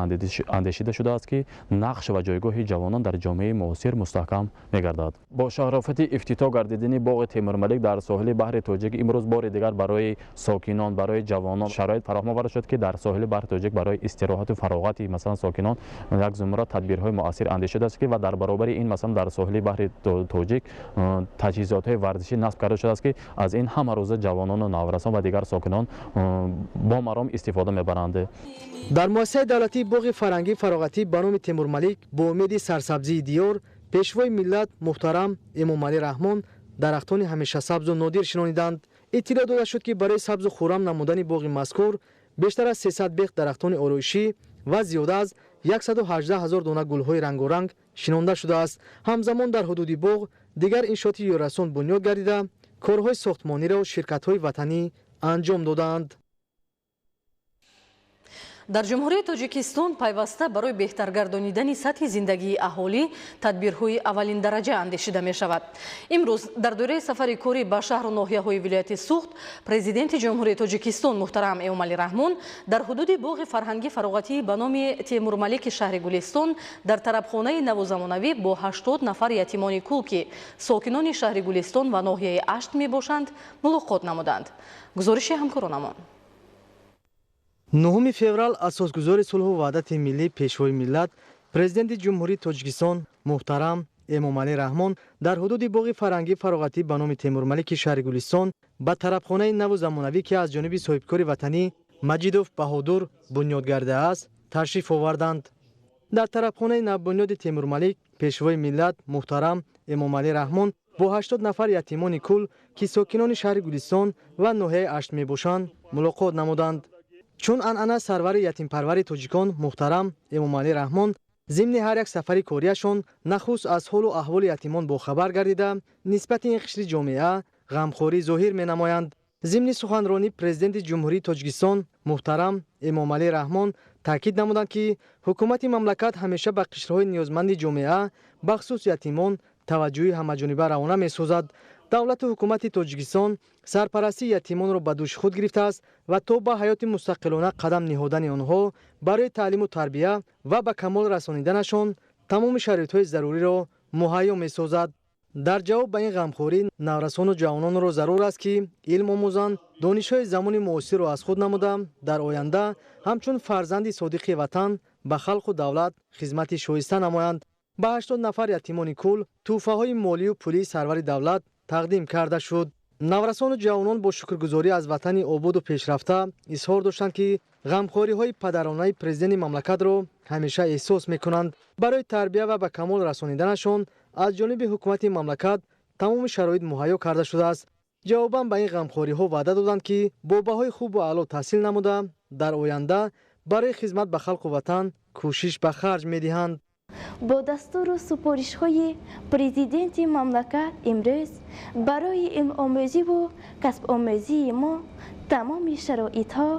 андешида шудааст, ки нақш ва ҷойгоҳи ҷавонон дар ҷомеаи муосир мустаҳкам мегардад. Бо шарофати ифтитоҳ гардидани боғи Темурмалик дар соҳили баҳри Тоҷик имрӯз бори дигар барои сокинон, барои ҷавонон шароит фароҳам оварда шуд, ки дар соҳили баҳри Тоҷик барои истироҳату фароғати масалан сокинон як зумра тадбирҳои муассир андешидааст, ки ва дар баробари ин масалан дар соҳили баҳри Тоҷик таҷҳизотҳои варзишӣ насб карда шудааст, ки аз ин ҳама рӯза ҷавонону наврасон ва дигар сокинон бо маром истифода мебаранд. Дар муассисаи давлатии боғи фарҳангӣ фароғатӣ ба номи Темурмалик бо умеди сарсабзии диёр пешвои миллат муҳтарам Эмомалӣ Раҳмон дарахтони ҳамешасабзу нодир шинониданд. Иттилоъ дода шуд, ки барои сабзу хуррам намудани боғи мазкур бештар аз 300 бех дарахтони ороишӣ ва зиёда аз 118 ҳазор дона гулҳои рангоранг шинонда шудааст. Ҳамзамон дар ҳудуди боғ дигар иншооти ёрасон бунёд гардида, корҳои сохтмониро ширкатҳои ватанӣ анҷом додаанд. Дар Ҷумҳурии Тоҷикистон пайваста барои беҳтаргардонидани сатҳи зиндагии аҳолӣ тадбирҳои аввалиндараҷа андешида мешавад. Имрӯз дар доираи сафари корӣ ба шаҳру ноҳияҳои вилояти Суғд Президенти Ҷумҳурии Тоҷикистон муҳтарам Эмомалӣ Раҳмон дар ҳудуди боғи фарҳангӣ фароғатӣ ба номи Темурмалики шаҳри Гулистон дар тарабхонаи наву замонавӣ бо 80 нафар ятимони кул, ки сокинони шаҳри Гулистон ва ноҳияи Ашт мебошанд, мулоқот намуданд. Гузориши ҳамкоронамон. 9 феврал асосгузори сулҳу ваҳдати миллӣ, Пешвои миллат, Президенти Ҷумҳурии Тоҷикистон муҳтарам Эмомалӣ Раҳмон дар ҳудуди боғи фарҳангӣ фароғатӣ ба номи Темурмалики шаҳри Гулистон ба тарабхонаи наву замонавӣ, ки аз ҷониби соҳибкори ватанӣ Маҷидов Баҳодур бунёд гардааст, ташриф оварданд. Дар тарабхонаи навбунёди Темурмалик Пешвои миллат муҳтарам Эмомалӣ Раҳмон бо 80 нафар ятимони кул, ки сокинони шаҳри Гулистон ва ноҳияи Ашт мебошанд, мулоқот намуданд. Чун анъана, сарвари ятимпарвари тоҷикон муҳтарам Эмомалӣ Раҳмон зимни ҳар як сафари кориашон нахуст аз ҳолу аҳволи ятимон бохабар гардида, нисбати ин қишри ҷомеа ғамхорӣ зоҳир менамоянд. Зимни суханронӣ Президенти Ҷумҳурии Тоҷикистон муҳтарам Эмомалӣ Раҳмон таъкид намуданд, ки ҳукумати мамлакат ҳамеша ба қишрҳои ниёзманди ҷомеа, бахусус ятимон, таваҷҷӯҳи ҳамаҷониба равона месозад. Давлату ҳукумати Тоҷикистон сарпарастии ятимонро ба дӯши худ гирифтааст ва то ба ҳаёти мустақилона қадам ниҳодани онҳо барои таълиму тарбия ва ба камол расониданашон тамоми шароитҳои заруриро муҳайё месозад. Дар ҷавоб ба ин ғамхорӣ наврасону ҷавононро зарур аст, ки илм омӯзанд, донишҳои замони муосирро аз худ намуда, дар оянда ҳамчун фарзанди содиқи ватан ба халқу давлат хизмати шоиста намоянд. Ба 80 нафар ятимони кул тӯҳфаҳои молию пулии сарвари давлат тақдим карда шуд. Наврасону ҷавонон бо шукргузорӣ аз ватани ободу пешрафта изҳор доштанд, ки ғамхориҳои падаронаи президенти мамлакатро ҳамеша эҳсос мекунанд. Барои тарбия ва ба камол расониданашон аз ҷониби ҳукумати мамлакат тамоми шароит муҳайё карда шудааст. Ҷавобан ба ин ғамхориҳо ваъда доданд, ки бо баҳои хубу аъло таҳсил намуда, дар оянда барои хизмат ба халқу ватан кӯшиш ба харҷ медиҳанд. Бо дастуру супоришҳои президенти мамлакат имрӯз барои илмомӯзиву касбомӯзии мо тамоми шароитҳо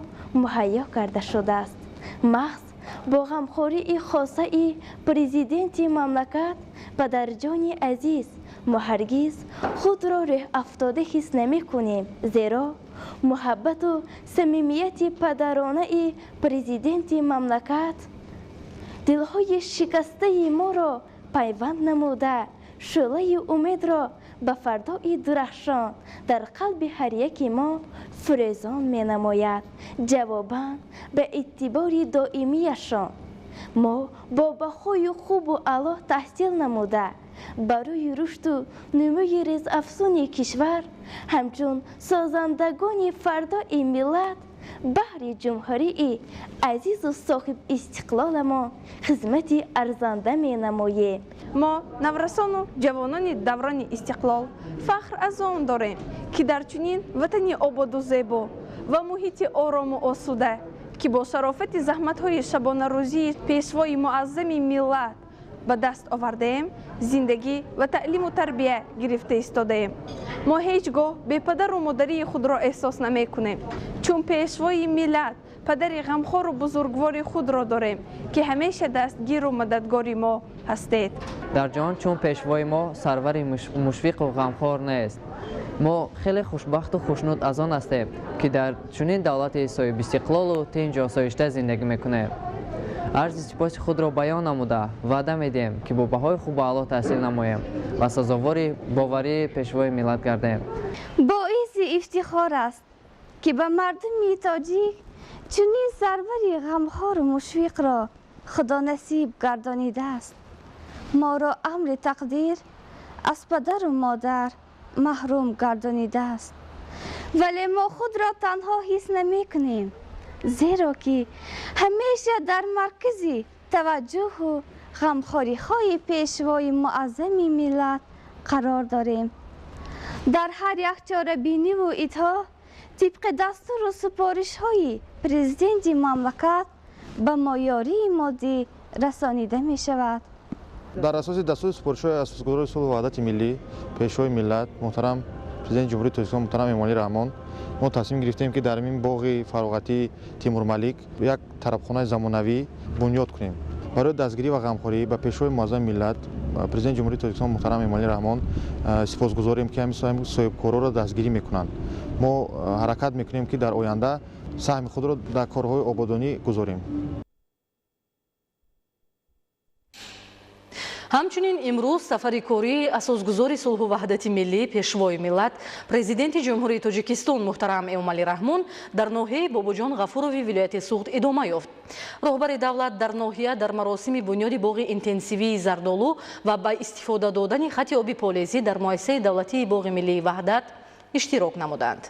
муҳайё карда шудааст. Маҳз бо ғамхории хосаи президенти мамлакат, падарҷони азиз, мо ҳаргиз худро рӯҳафтода ҳис намекунем, зеро муҳаббату самимияти падаронаи президенти мамлакат дилҳои шикастаи моро пайванд намуда, шӯълаи умедро ба фардои дурахшон дар қалби ҳар яки мо фурӯзон менамояд. Ҷавобан ба эътибори доимияшон мо бо баҳои хубу аъло таҳсил намуда, барои рушду нумӯи резафзуни кишвар, ҳамчун созандагони фардои миллат, баҳри ҷумҳурии азизу соҳибистиқлоламон хизмати арзанда менамоем. Мо, наврасону ҷавонони даврони истиқлол, фахр аз он дорем, ки дар чунин ватани ободу зебо ва муҳити орому осуда, ки бо шарофати заҳматҳои шабонарӯзии Пешвои муаззами миллат ба даст овардаем, зиндагӣ ва таълиму тарбия гирифта истодаем. Мо ҳеҷ гоҳ бепадару модарии худро эҳсос намекунем, чун Пешвои миллат, падари ғамхору бузургвори худро дорем, ки ҳамеша дастгиру мададгори мо ҳастед. Дар ҷаҳон чун пешвои мо сарвари мушфиқу ғамхор нест. Мо хеле хушбахту хушнуд аз он ҳастем, ки дар чунин давлати соҳибистиқлолу тинҷу осоишта зиндагӣ мекунем. Арзи сипоси худро баён намуда, ваъда медиҳем, ки бо баҳои хубу аъло таҳсил намоем ва сазовори боварии Пешвои миллат гардем. Боиси ифтихор аст, ки ба мардуми тоҷик чунин сарвари ғамхору мушфиқро Худо насиб гардонидааст. Моро амри тақдир аз падару модар маҳрум гардонидааст, вале мо худро танҳо ҳис намекунем, зеро ки ҳамеша дар маркази таваҷҷӯҳу ғамхориҳои Пешвои муаззами миллат қарор дорем. Дар ҳар як чорабиниву идҳо тибқи дастуру супоришҳои президенти мамлакат ба мо ёрии моддӣ расонида мешавад. Дар асоси дастури супоришҳои асосгузори сулҳу ваҳдати миллӣ, Пешвои миллат, муҳтарам Президенти Ҷумҳурии Тоҷикистон муҳтарам Эмомалӣ Раҳмон, мо тасмим гирифтем, ки дар ин боғи фароғатии Тимурмалик як тарабхонаи замонавӣ бунёд кунем. Барои дастгирӣ ва ғамхорӣ ба Пешвои муаззами миллат, Президенти Ҷумҳурии Тоҷикистон муҳтарам Эмомалӣ Раҳмон сипосгузорем, ки ҳамин соҳибкорҳоро дастгирӣ мекунанд. Мо ҳаракат мекунем, ки дар оянда саҳми худро дар корҳои ободонӣ гузорем. Ҳамчунин имрӯз сафари кории асосгузори сулҳу ваҳдати миллӣ, Пешвои миллат, Президенти Ҷумҳурии Тоҷикистон муҳтарам Эмомалӣ Раҳмон дар ноҳияи Бобоҷон Ғафурови вилояти Суғд идома ёфт. Роҳбари давлат дар ноҳия дар маросими бунёди боғи интенсивии зардолу ва ба истифода додани хати оби полезӣ дар муассисаи давлатии боғи миллии Ваҳдат иштирок намуданд.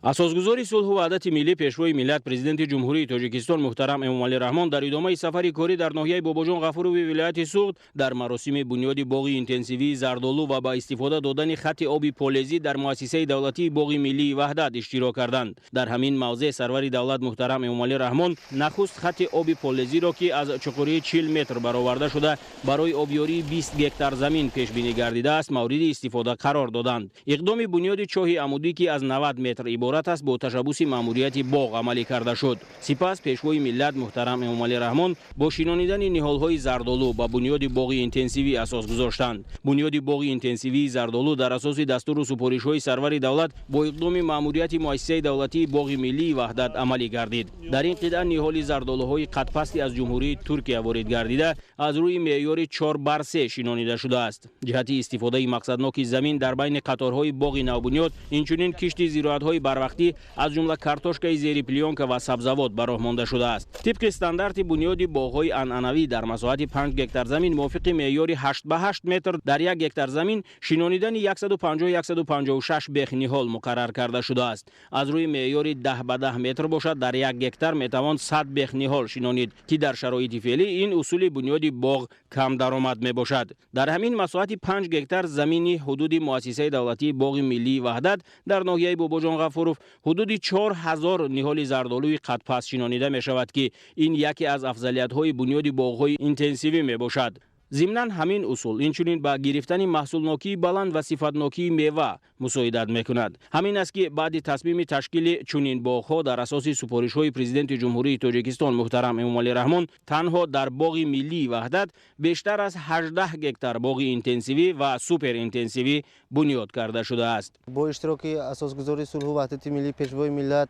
Асосгузори сулҳу ваҳдати миллӣ, Пешвои миллат, Президенти Ҷумҳурии Тоҷикистон муҳтарам Эмомалӣ Раҳмон дар идомаи сафари корӣ дар ноҳияи Бобоҷон Ғафурови вилояти Суғд дар маросими бунёди боғи интенсивии зардолу ва ба истифода додани хати оби полезӣ дар муассисаи давлатии боғи миллии Ваҳдат иштирок карданд. Дар ҳамин мавзеъ сарвари давлат муҳтарам Эмомалӣ Раҳмон нахуст хати оби полезиро, ки аз чуқурии 40 метр бароварда шуда барои обёрии 20 гектар замин пешбинӣ гардидааст, мавриди истифода қарор доданд. Иқдоми бунёди чоҳи амудӣ, ки аз 90 метр иборат аст, бо ташаббуси маъмурияти боғ амалӣ карда шуд. Сипас Пешвои миллат муҳтарам Эмомалӣ Раҳмон бо шинонидани ниҳолҳои зардолу ба бунёди боғи интенсивӣ асос гузоштанд. Бунёди боғи интенсивии зардолу дар асоси дастуру супоришҳои сарвари давлат бо иқдоми маъмурияти муассисаи давлатии боғи миллии Ваҳдат амалӣ гардид. Дар ин қитъа ниҳоли зардолуҳои қадпасти аз Ҷумҳурии Туркия ворид гардида аз рӯи меъёри 4 бар 3 шинонида шудааст. Ҷиҳати истифодаи мақсадноки замин дар байни қаторҳои боғи навбунёд инчунин кишти зироатҳои барвақтӣ, аз ҷумла картошкаи зери плёнка ва сабзавот ба роҳ монда шудааст. Тибқи стандарти бунёди боғҳои анъанавӣ дар масоҳати 5 гектар замин мувофиқи меъёри 8 ба 8 метр дар 1 гектар замин шинонидани 150-156 бех ниҳол муқаррар карда шудааст. Аз рӯи меъёри 10 ба 10 метр бошад, дар 1 гектар метавон 100 бех ниҳол шинонид, ки дар шароити феълӣ ин усули бунёди боғ кам даромад мебошад. Дар ҳамин масоҳати 5 гектар замини ҳудуди муассисаи давлатии боғи миллии Ваҳдат дар ноҳияи Бобоҷон Ғафуров ҳудуди 4000 ниҳоли зардолуи қадпаст шинонида мешавад, ки ин яке аз афзалиятҳои бунёди боғҳои интенсивӣ мебошад. Зимнан ҳамин усул инчунин ба гирифтани маҳсулнокии баланд ва сифатнокии мева мусоидат мекунад. Ҳамин аст, ки баъди тасмими ташкили чунин боғҳо дар асоси супоришҳои Президенти Ҷумҳурии Тоҷикистон муҳтарам Эмомалӣ Раҳмон танҳо дар боғи миллии Ваҳдат бештар аз 18 гектар боғи интенсивӣ ва суперинтенсивӣ бунёд карда шудааст. Бо иштироки асосгузори сулҳу ваҳдати миллӣ, Пешвои миллат,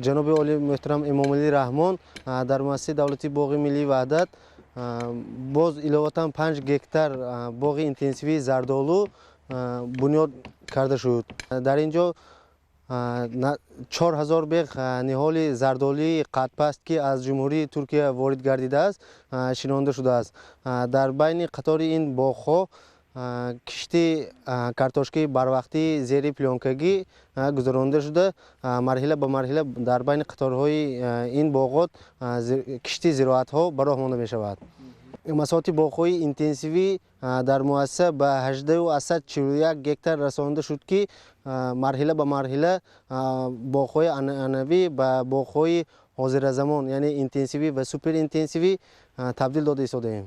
ҷаноби олӣ муҳтарам Эмомалӣ Раҳмон дар муассисаи давлатии боғи миллии Ваҳдат боз иловатан 5 гектар боғи интенсивии зардолу бунёд карда шуд. Дар ин ҷо 4000 бех ниҳоли зардолии қадпаст, ки аз Ҷумҳурии Туркия ворид гардидааст, шинонда шудааст. Дар байни қатори ин боғҳо кишти картошкаи барвақтии зери плёнкагӣ гузаронида шуда, марҳила ба марҳила дар байни қаторҳои ин боғот кишти зироатҳо ба роҳ монда мешавад. Масоҳати боғҳои интенсивӣ дар муассиса ба 18,41 гектар расонида шуд, ки марҳила ба марҳила боғҳои анъанавӣ ба боғҳои ҳозиразамон, яъне интенсивӣ ва суперинтенсивӣ табдил дода истодаем.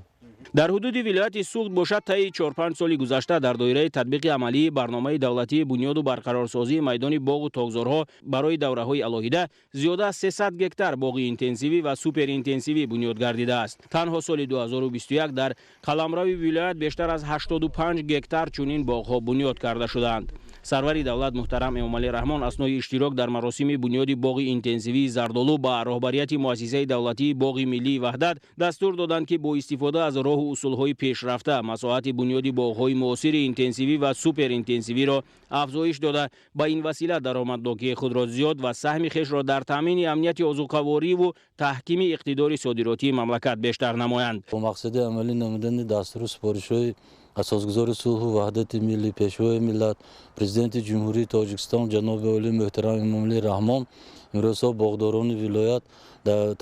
Дар ҳудуди вилояти Суғд бошад, таи 4-5 соли гузашта дар доираи татбиқи амалии барномаи давлатии бунёду барқарорсозии майдони боғу токзорҳо барои давраҳои алоҳида зиёда аз 300 гектар боғи интенсивӣ ва суперинтенсивӣ бунёд гардидааст. Танҳо соли 2021 дар қаламрави вилоят бештар аз 85 гектар чунин боғҳо бунёд карда шудаанд. Сарвари давлат муҳтарам Эмомалӣ Раҳмон аснои иштирок дар маросими бунёди боғи интенсивии зардолу ба роҳбарияти муассисаи давлатии боғи миллии Ваҳдат дастур доданд, ки бо истифода аз роҳу усулҳои пешрафта масоҳати бунёди боғҳои муосири интенсивӣ ва суперинтенсивиро афзоиш дода, ба ин васила даромаднокии худро зиёд ва саҳми хешро дар таъмини амнияти озуқавориву таҳкими иқтидори содиротии мамлакат бештар намоянд. Бо мақсади амалӣ намудани дастуру супоришҳои асосгузори сулҳу ваҳдати миллӣ, Пешвои миллат, Президенти Ҷумҳурии Тоҷикистон ҷаноби олӣ муҳтарам Эмомалӣ Раҳмон, имрӯзҳо боғдорони вилоят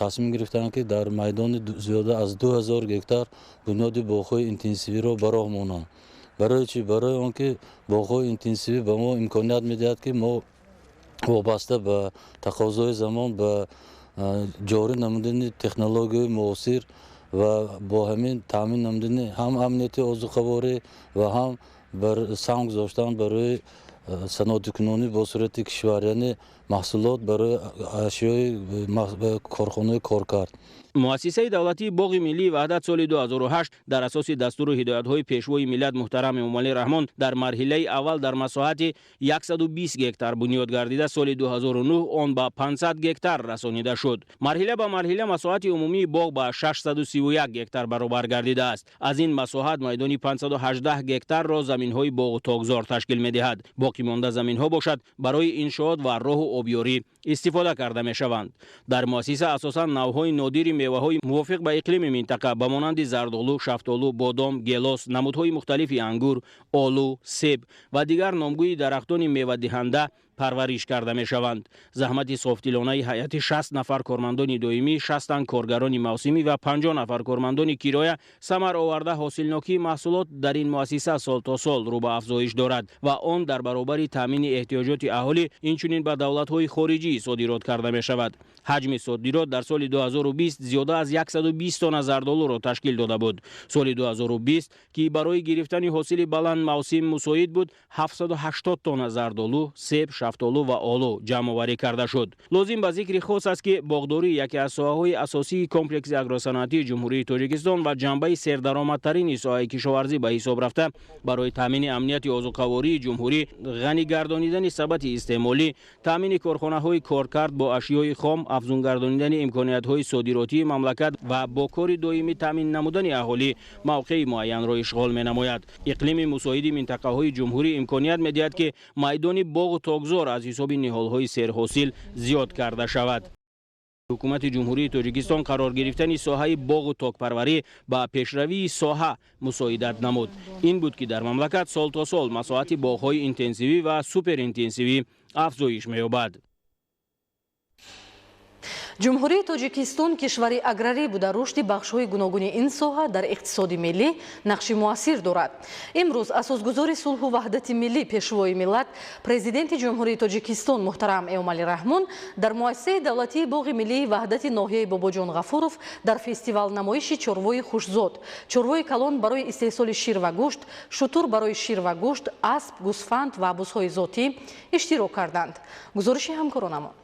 тасмим гирифтанд, ки дар майдони зиёда аз 2000 гектар бунёди боғҳои интенсивиро ба роҳ монанд. Барои чӣ? Барои он ки боғҳои интенсивӣ ба мо имконият медиҳад, ки мо вобаста ба тақозои замон ба ҷорӣ намудани технологияи муосир ва бо ҳамин таъмин намудани ҳам амнияти озуқаворӣ ва ҳам саҳм гузоштан барои саноатикунонӣ бо суръати кишвар, яъне маҳсулот барои ашёи корхонаи коркард. Муассисаи давлатии Боғи миллии Ваҳдат соли 2008 дар асоси дастуру ҳидоятҳои Пешвои миллат муҳтарам Эмомалӣ Раҳмон дар марҳилаи аввал дар масоҳати 120 гектар бунёд гардида, соли 2009 он ба 500 гектар расонида шуд. Марҳила ба марҳила масоҳати умумии боғ ба 631 гектар баробар гардидааст. Аз ин масоҳат майдони 518 гектарро заминҳои боғу токзор ташкил медиҳад. Боқимонда заминҳо бошад барои иншоот ва роҳу обёрӣ истифода карда мешаванд. Дар муассиса асосан навъҳои нодири меваҳои мувофиқ ба иқлими минтақа ба монанди зардолу, шафтолу, бодом, гелос, намудҳои мухталифи ангур, олу, себ ва дигар номгӯи дарахтони мевадиҳанда парвариш карда мешаванд. Заҳмати софдилонаи ҳайати 60 нафар кормандони доимӣ, 60 коргарони мавсимӣ ва 50 нафар кормандони кироя самар оварда, ҳосилнокии маҳсулот дар ин муассиса сол то сол рӯ ба афзоиш дорад ва он дар баробари таъмини эҳтиёҷоти аҳолӣ инчунин ба давлатҳои хориҷӣ содирот карда мешавад. Ҳаҷми содирот дар соли 2020 зиёда аз 120 тонна зардолуро ташкил дода буд. Соли 2020, ки барои гирифтани ҳосили баланд мавсим мусоид буд, 780 тонна зардолу, себ, шафтолу ва олу ҷамъоварӣ карда шуд. Лозим ба зикри хос аст, ки боғдорӣ яке аз соҳаҳои асосии комплекси агросаноатии Ҷумҳурии Тоҷикистон ва ҷанбаи сердаромадтарини соҳаи кишоварзӣ ба ҳисоб рафта, барои таъмини амнияти озуқавории ҷумҳурӣ, ғанӣ гардонидани сабати истеъмолӣ, таъмини корхонаҳои коркард бо ашёи хом, афзун гардонидани имкониятҳои содиротии мамлакат ва бо кори доимӣ таъмин намудани аҳолӣ мавқеи муайянро ишғол менамояд. Иқлими мусоиди минтақаҳои ҷумҳурӣ имконият медиҳад, ки майдони боғу токзор аз ҳисоби ниҳолҳои серҳосил зиёд карда шавад. Ҳукумати Ҷумҳурии Тоҷикистон қарор гирифтани соҳаи боғу токпарварӣ ба пешравии соҳа мусоидат намуд. Ин буд, ки дар мамлакат сол то сол масоҳати боғҳои интенсивӣ ва суперинтенсивӣ афзоиш меёбад. Ҷумҳурии Тоҷикистон кишвари аграрӣ буда, рушди бахшҳои гуногуни ин соҳа дар иқтисоди миллӣ нақши муассир дорад. Имрӯз асосгузори сулҳу ваҳдати миллӣ, Пешвои миллат, Президенти Ҷумҳурии Тоҷикистон муҳтарам Эмомалӣ Раҳмон дар муассисаи давлатии Боғи миллии Ваҳдати ноҳияи Бобоҷон Ғафуров дар фестивал намоиши чорвои хушзод, чорвои калон барои истеҳсоли шир ва гӯшт, шутур барои шир ва гӯшт, асп, гӯсфанд ва бузҳои зотӣ иштирок карданд. Гузориши ҳамкоронамон.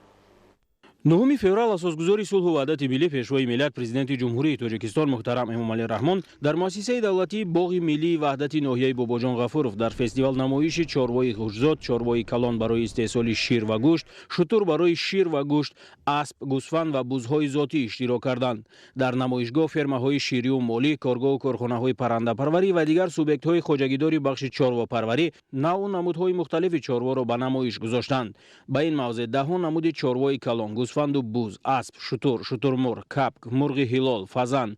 9 феврал асосгузори сулҳу ваҳдати миллӣ, Пешвои миллат, Президенти Ҷумҳурии Тоҷикистон муҳтарам Эмомалӣ Раҳмон дар муассисаи давлатии Боғи миллии Ваҳдати ноҳияи Бобоҷон Ғафуров дар фестивал намоиши чорвои хушзод, чорвои калон барои истеҳсоли шир ва гӯшт, шутур барои шир ва гӯшт, асп, гӯсфанд ва бузҳои зотӣ иштирок карданд. Дар намоишгоҳ фермаҳои ширию молӣ, коргоҳу корхонаҳои паррандапарварӣ ва дигар субъектҳои хоҷагидори бахши чорвопарварӣ навъу намудҳои мухталифи чорворо ба намоиш гузоштанд. Ба ин мавзеъ даҳҳо намуди чорвои калон, гӯсфанду буз, асп, шутур, шутурмурғ, капк, мурғи ҳилол, фазан,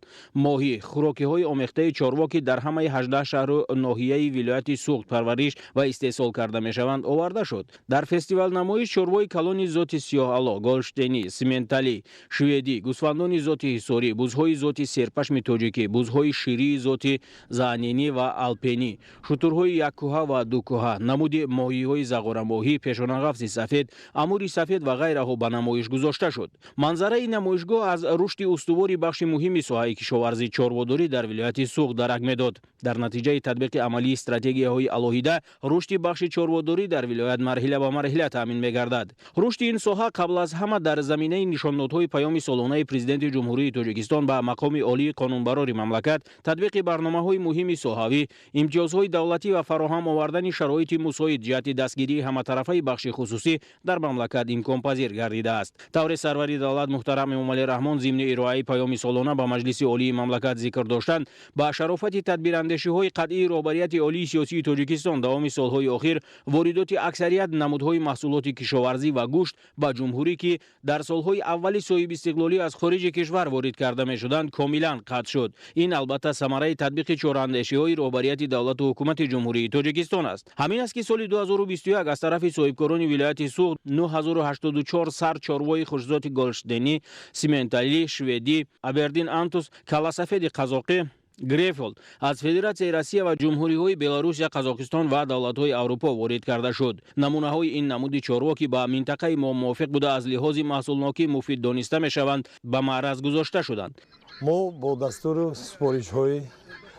моҳӣ, хӯрокиҳои омехтаи чорво, ки дар ҳамаи 18 шаҳру ноҳияи вилояти Суғд парвариш ва истеҳсол карда мешаванд, оварда шуд. Дар фестивал намоиш чорвои калони зоти сиёҳало, голштенӣ, сименталӣ, шведӣ, гӯсфандони зоти ҳисорӣ, бузҳои зоти серпашми тоҷикӣ, бузҳои ширии зоти заанинӣ ва алпенӣ, шутурҳои яккӯҳа ва дукӯҳа, намуди моҳиҳои зағорамоҳӣ, пешонағафси сафед, амури сафед ва ғайраҳо ба намоиш гузошта шуд. Манзараи намоишгоҳ аз рушди устувори бахши муҳими соҳаи кишоварзӣ чорводорӣ дар вилояти Суғд дарак медод. Дар натиҷаи татбиқи амалии стратегияҳои алоҳида рушди бахши чорводорӣ дар вилоят марҳила ба марҳила таъмин мегардад. Рушди ин соҳа қабл аз ҳама дар заминаи нишондодҳои паёми солонаи Президенти Ҷумҳурии Тоҷикистон ба мақоми олии қонунбарори мамлакат, татбиқи барномаҳои муҳими соҳавӣ, имтиёзҳои давлатӣ ва фароҳам овардани шароити мусоид ҷиҳати дастгирии ҳаматарафаи бахши хусусӣ дар мамлакат имконпазир гардидааст. Тавре сарвари давлат муҳтарам Эмомалӣ Раҳмон зимни ироаи паёми солона ба Маҷлиси Олии мамлакат зикр доштанд, ба шарофати тадбирандешиҳои қатъии роҳбарияти олии сиёсии Тоҷикистон давоми солҳои охир воридоти аксарият намудҳои маҳсулоти кишоварзӣ ва гӯшт ба ҷумҳурӣ, ки дар солҳои аввали соҳибистиқлолӣ аз хориҷи кишвар ворид карда мешуданд, комилан қатъ шуд. Ин албатта самараи татбиқи чораандешиҳои роҳбарияти давлату ҳукумати Ҷумҳурии Тоҷикистон аст. Ҳамин аст, ки соли 2021 аз тарафи соҳибкорони вилояти Суғд 9084 сар чорвои хушзоти голштенӣ, сименталӣ, шведӣ, абердин антус, каласафеди қазоқӣ, Грефолд аз Федератсияи Россия ва ҷумҳуриҳои Беларусия, Қазоқистон ва давлатҳои Аврупо ворид карда шуд. Намунаҳои ин намуди чорво, ки ба минтақаи мо мувофиқ буда, аз лиҳози маҳсулнокӣ муфид дониста мешаванд, ба маъраз гузошта шуданд. Мо бо дастуру супоришҳои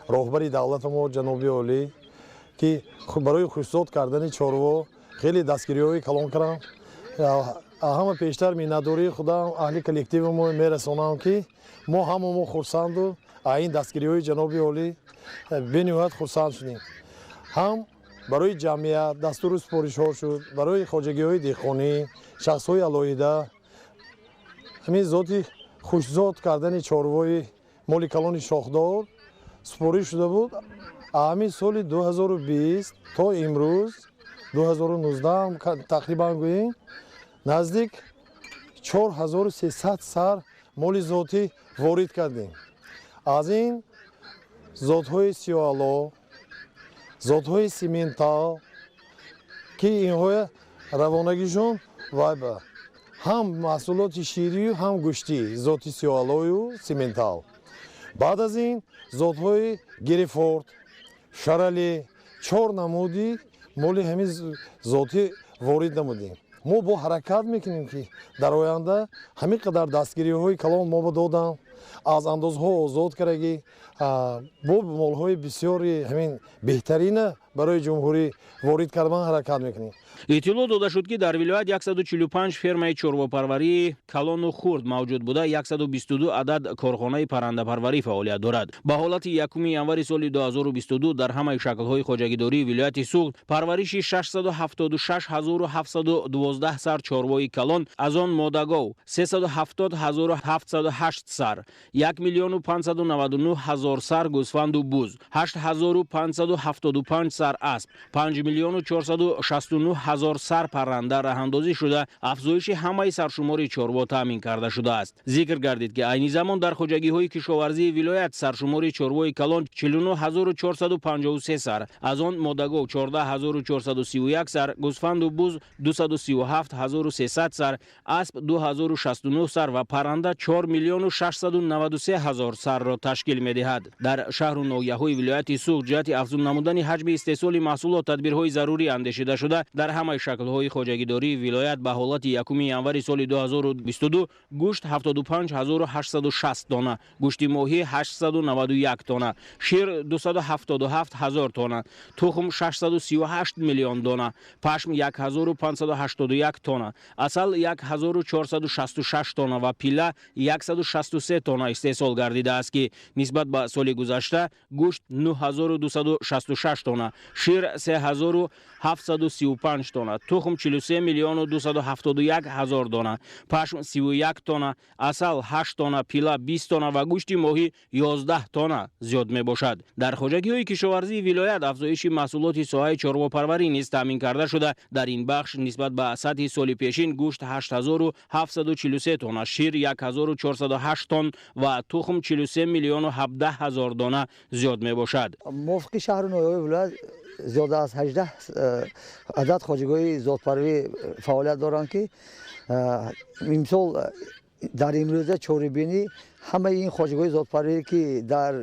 роҳбари давлати мо ҷаноби олӣ, ки барои хушзод кардани чорво хеле дастгириҳои калон карданд, ҳама пештар миннатдории худам аҳли коллективи мо мерасонам, ки мо ҳама мо хурсанду ин дастгириҳои ҷаноби олӣ бениҳоят хурсанд шудем. Ҳам барои ҷамъият дастуру супоришҳо шуд, барои хоҷагиҳои деҳқонӣ, шахсҳои алоҳида ҳамин зоти хушзод кардани чорвои моли калони шохдор супориш шуда буд. Ҳамин соли 2020 то имрӯз 2019 тақрибан гӯем, наздик 4300 сар моли зотӣ ворид кардем. Аз ин зотҳои сиёҳало, зотҳои симентал, ки инҳо равонагишон вайба ҳам маҳсулоти ширию ҳам гӯштӣ, зоти сиёҳалою симентал. Баъд аз ин зотҳои Герефорд, Шарале, 4 намуди моли ҳамин зотӣ ворид намудем. Мо бо ҳаракат мекунем, ки дар оянда ҳамин қадар дастгириҳои калон мо ба додам, аз андозҳо озод кардагӣ, бо молҳои бисёри ҳамин беҳтарина барои ҷумҳурӣ ворид кардан ҳаракат мекунем. Иттилоъ дода шуд, ки дар вилоят 145 фермаи чорвопарварии калону хурд мавҷуд буда, 122 адад корхонаи паррандапарварӣ фаъолият дорад. Ба ҳолати 1 январи соли 2022 дар ҳамаи шаклҳои хоҷагидории вилояти Суғд парвариши 676712 сар чорвои калон, аз он модагов 370708 сар, 1 599 000 сар гӯсфанду буз, 8575 сар асп, 5 469 000 сар парранда раҳандозӣ шуда, афзоиши ҳамаи саршумори чорво таъмин карда шудааст. Зикр гардид, ки айни замон дар хоҷагиҳои кишоварзии вилоят саршумори чорвои калон 49453 сар, аз он модагов 14431 сар, гӯсфанду буз 237300 сар, асп 2069 сар ва парранда 4 693 000 сарро ташкил медиҳад. Дар шаҳру ноҳияҳои вилояти Суғд ҷиҳати афзун намудани ҳаҷми истеҳсоли маҳсулот тадбирҳои зарурӣ андешида шуда, дар ҳамаи шаклҳои хоҷагидории вилоят ба ҳолати 1 январи соли 2022 гӯшт 75860 тонна, гӯшти моҳӣ 891 тонна, шир 277 000 тонна, тухм 638 миллион дона, пашм 1581 тонна, асал 1466 тонна ва пилла 163 тонна истеҳсол гардидааст, ки нисбат ба соли гузашта гӯшт 9266 тонна, шир 3735 тонна, тухм 43 271 000 дона, пашм 31 тонна, асал 8 тонна, пила 20 тонна ва гӯшти моҳӣ 11 тонна зиёд мебошад. Дар хоҷагиҳои кишоварзии вилоят афзоиши маҳсулоти соҳаи чорвопарварӣ низ таъмин карда шуда, дар ин бахш нисбат ба сатҳи соли пешин гӯшт 8743 тонна, шир 1408 тонн ва тухм 43 017 000 дона зиёд мебошад. Мувофиқи шаҳру ноҳияҳои вилоят зиёда аз 18 адад хоҷагиҳои зотпарварӣ фаъолият доранд, ки имсол дар имрӯза чорабинӣ ҳамаи ин хоҷагиҳои зотпарварӣ, ки дар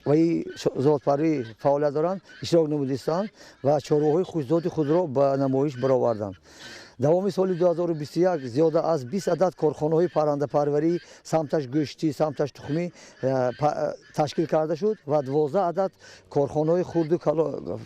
ваи зотпарварӣ фаъолият доранд, иштирок намудистанд ва чорвоҳои хушзоти худро ба намоиш бароварданд. Давоми соли 2021 зиёда аз 20 адад корхонаҳои паррандапарварӣ самташ гӯштӣ, самташ тухмӣ ташкил карда шуд ва 12 адад корхонаҳои хурду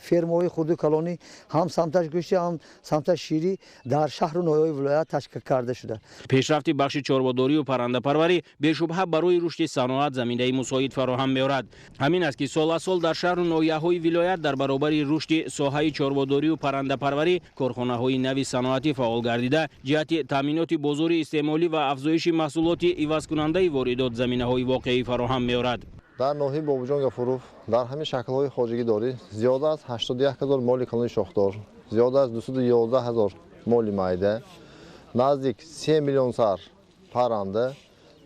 фермаҳои хурду калонӣ ҳам самташ гӯштӣ, ҳам самташ ширӣ дар шаҳру ноҳияҳои вилоят ташкил карда шуда. Пешрафти бахши чорводорию паррандапарварӣ бешубҳа барои рушди саноат заминаи мусоид фароҳам меорад. Ҳамин аст, ки сол аз сол дар шаҳру ноҳияҳои вилоят дар баробари рушди соҳаи чорводорию паррандапарварӣ корхонаҳои нави саноатӣ фаъол гардида, ҷиҳати таъминоти бозори истеъмолӣ ва афзоиши маҳсулоти ивазкунандаи воридот заминаҳои воқеӣ фароҳам меорад. Дар ноҳияи Бобоҷон Гафуров дар ҳамин шаклҳои хоҷагидорӣ зиёда аз 81 000 моли калони шохдор, зиёда аз 211 000 моли майда, наздик 3 миллион сар парранда,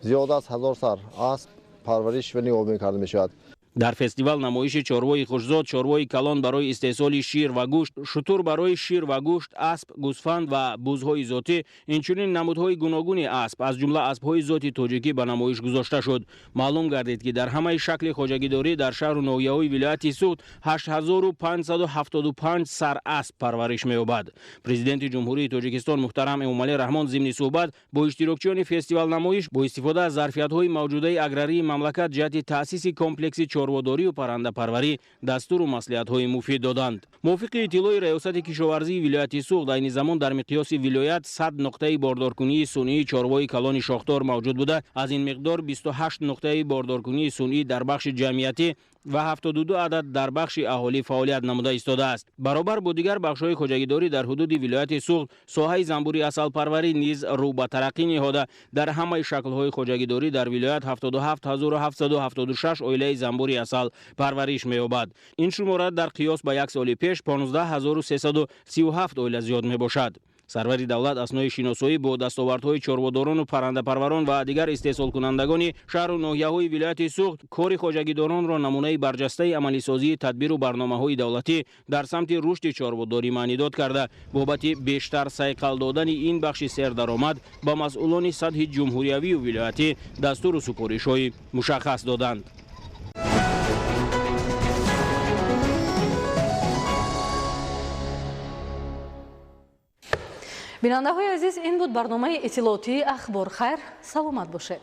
зиёда аз 1000 сар асп парвариш ва нигаҳбонӣ карда мешавад. Дар фестивал намоиши чорвои хушзод, чорвои калон барои истеҳсоли шир ва гӯшт, шутур барои шир ва гӯшт, асп, гӯсфанд ва бузҳои зотӣ, инчунин намудҳои гуногуни асп, аз ҷумла аспҳои зоти тоҷикӣ ба намоиш гузошта шуд. Маълум гардид, ки дар ҳамаи шакли хоҷагидорӣ дар шаҳру ноҳияҳои вилояти Суғд 8575 сар асп парвариш меёбад. Президенти Ҷумҳурии Тоҷикистон муҳтарам Эмомалӣ Раҳмон зимни суҳбат бо иштирокчиёни фестивал-намоиш бо истифода аз зарфиятҳои мавҷудаи аграрии мамлакат ҷиҳати таъсиси комплекси чорводорию паррандапарварӣ дастуру маслиҳатҳои муфид доданд. Мувофиқи иттилои Раёсати кишоварзии вилояти Суғд, айни замон дар миқёси вилоят 100 нуқтаи бордоркунии сунъии чорвои калони шохдор мавҷуд буда, аз ин миқдор 28 нуқтаи бордоркунии сунъӣ дар бахши ҷамъиятӣ ва 72 адад дар бахши аҳолӣ фаъолият намуда истодааст. Баробар бо дигар бахшҳои хоҷагидорӣ дар ҳудуди вилояти Суғд соҳаи занбури асалпарварӣ низ рӯ ба тараққӣ ниҳода, дар ҳамаи шаклҳои хоҷагидорӣ дар вилоят 77776 оилаи занбури асал парвариш меёбад. Ин шумора дар қиёс ба як соли пеш 15337 оила зиёд мебошад. Сарвари давлат аснои шиносоӣ бо дастовардҳои чорводорону паррандапарварон ва дигар истеҳсолкунандагони шаҳру ноҳияҳои вилояти Суғд кори хоҷагидоронро намунаи барҷастаи амалисозии тадбиру барномаҳои давлатӣ дар самти рушди чорводорӣ маънидод карда, бобати бештар сайқал додани ин бахши сердаромад ба масъулони сатҳи ҷумҳуриявию вилоятӣ дастуру супоришҳои мушаххас доданд. Бинандаҳои азиз, ин буд барномаи иттилоотии Ахбор. Хайр, саломат бошед.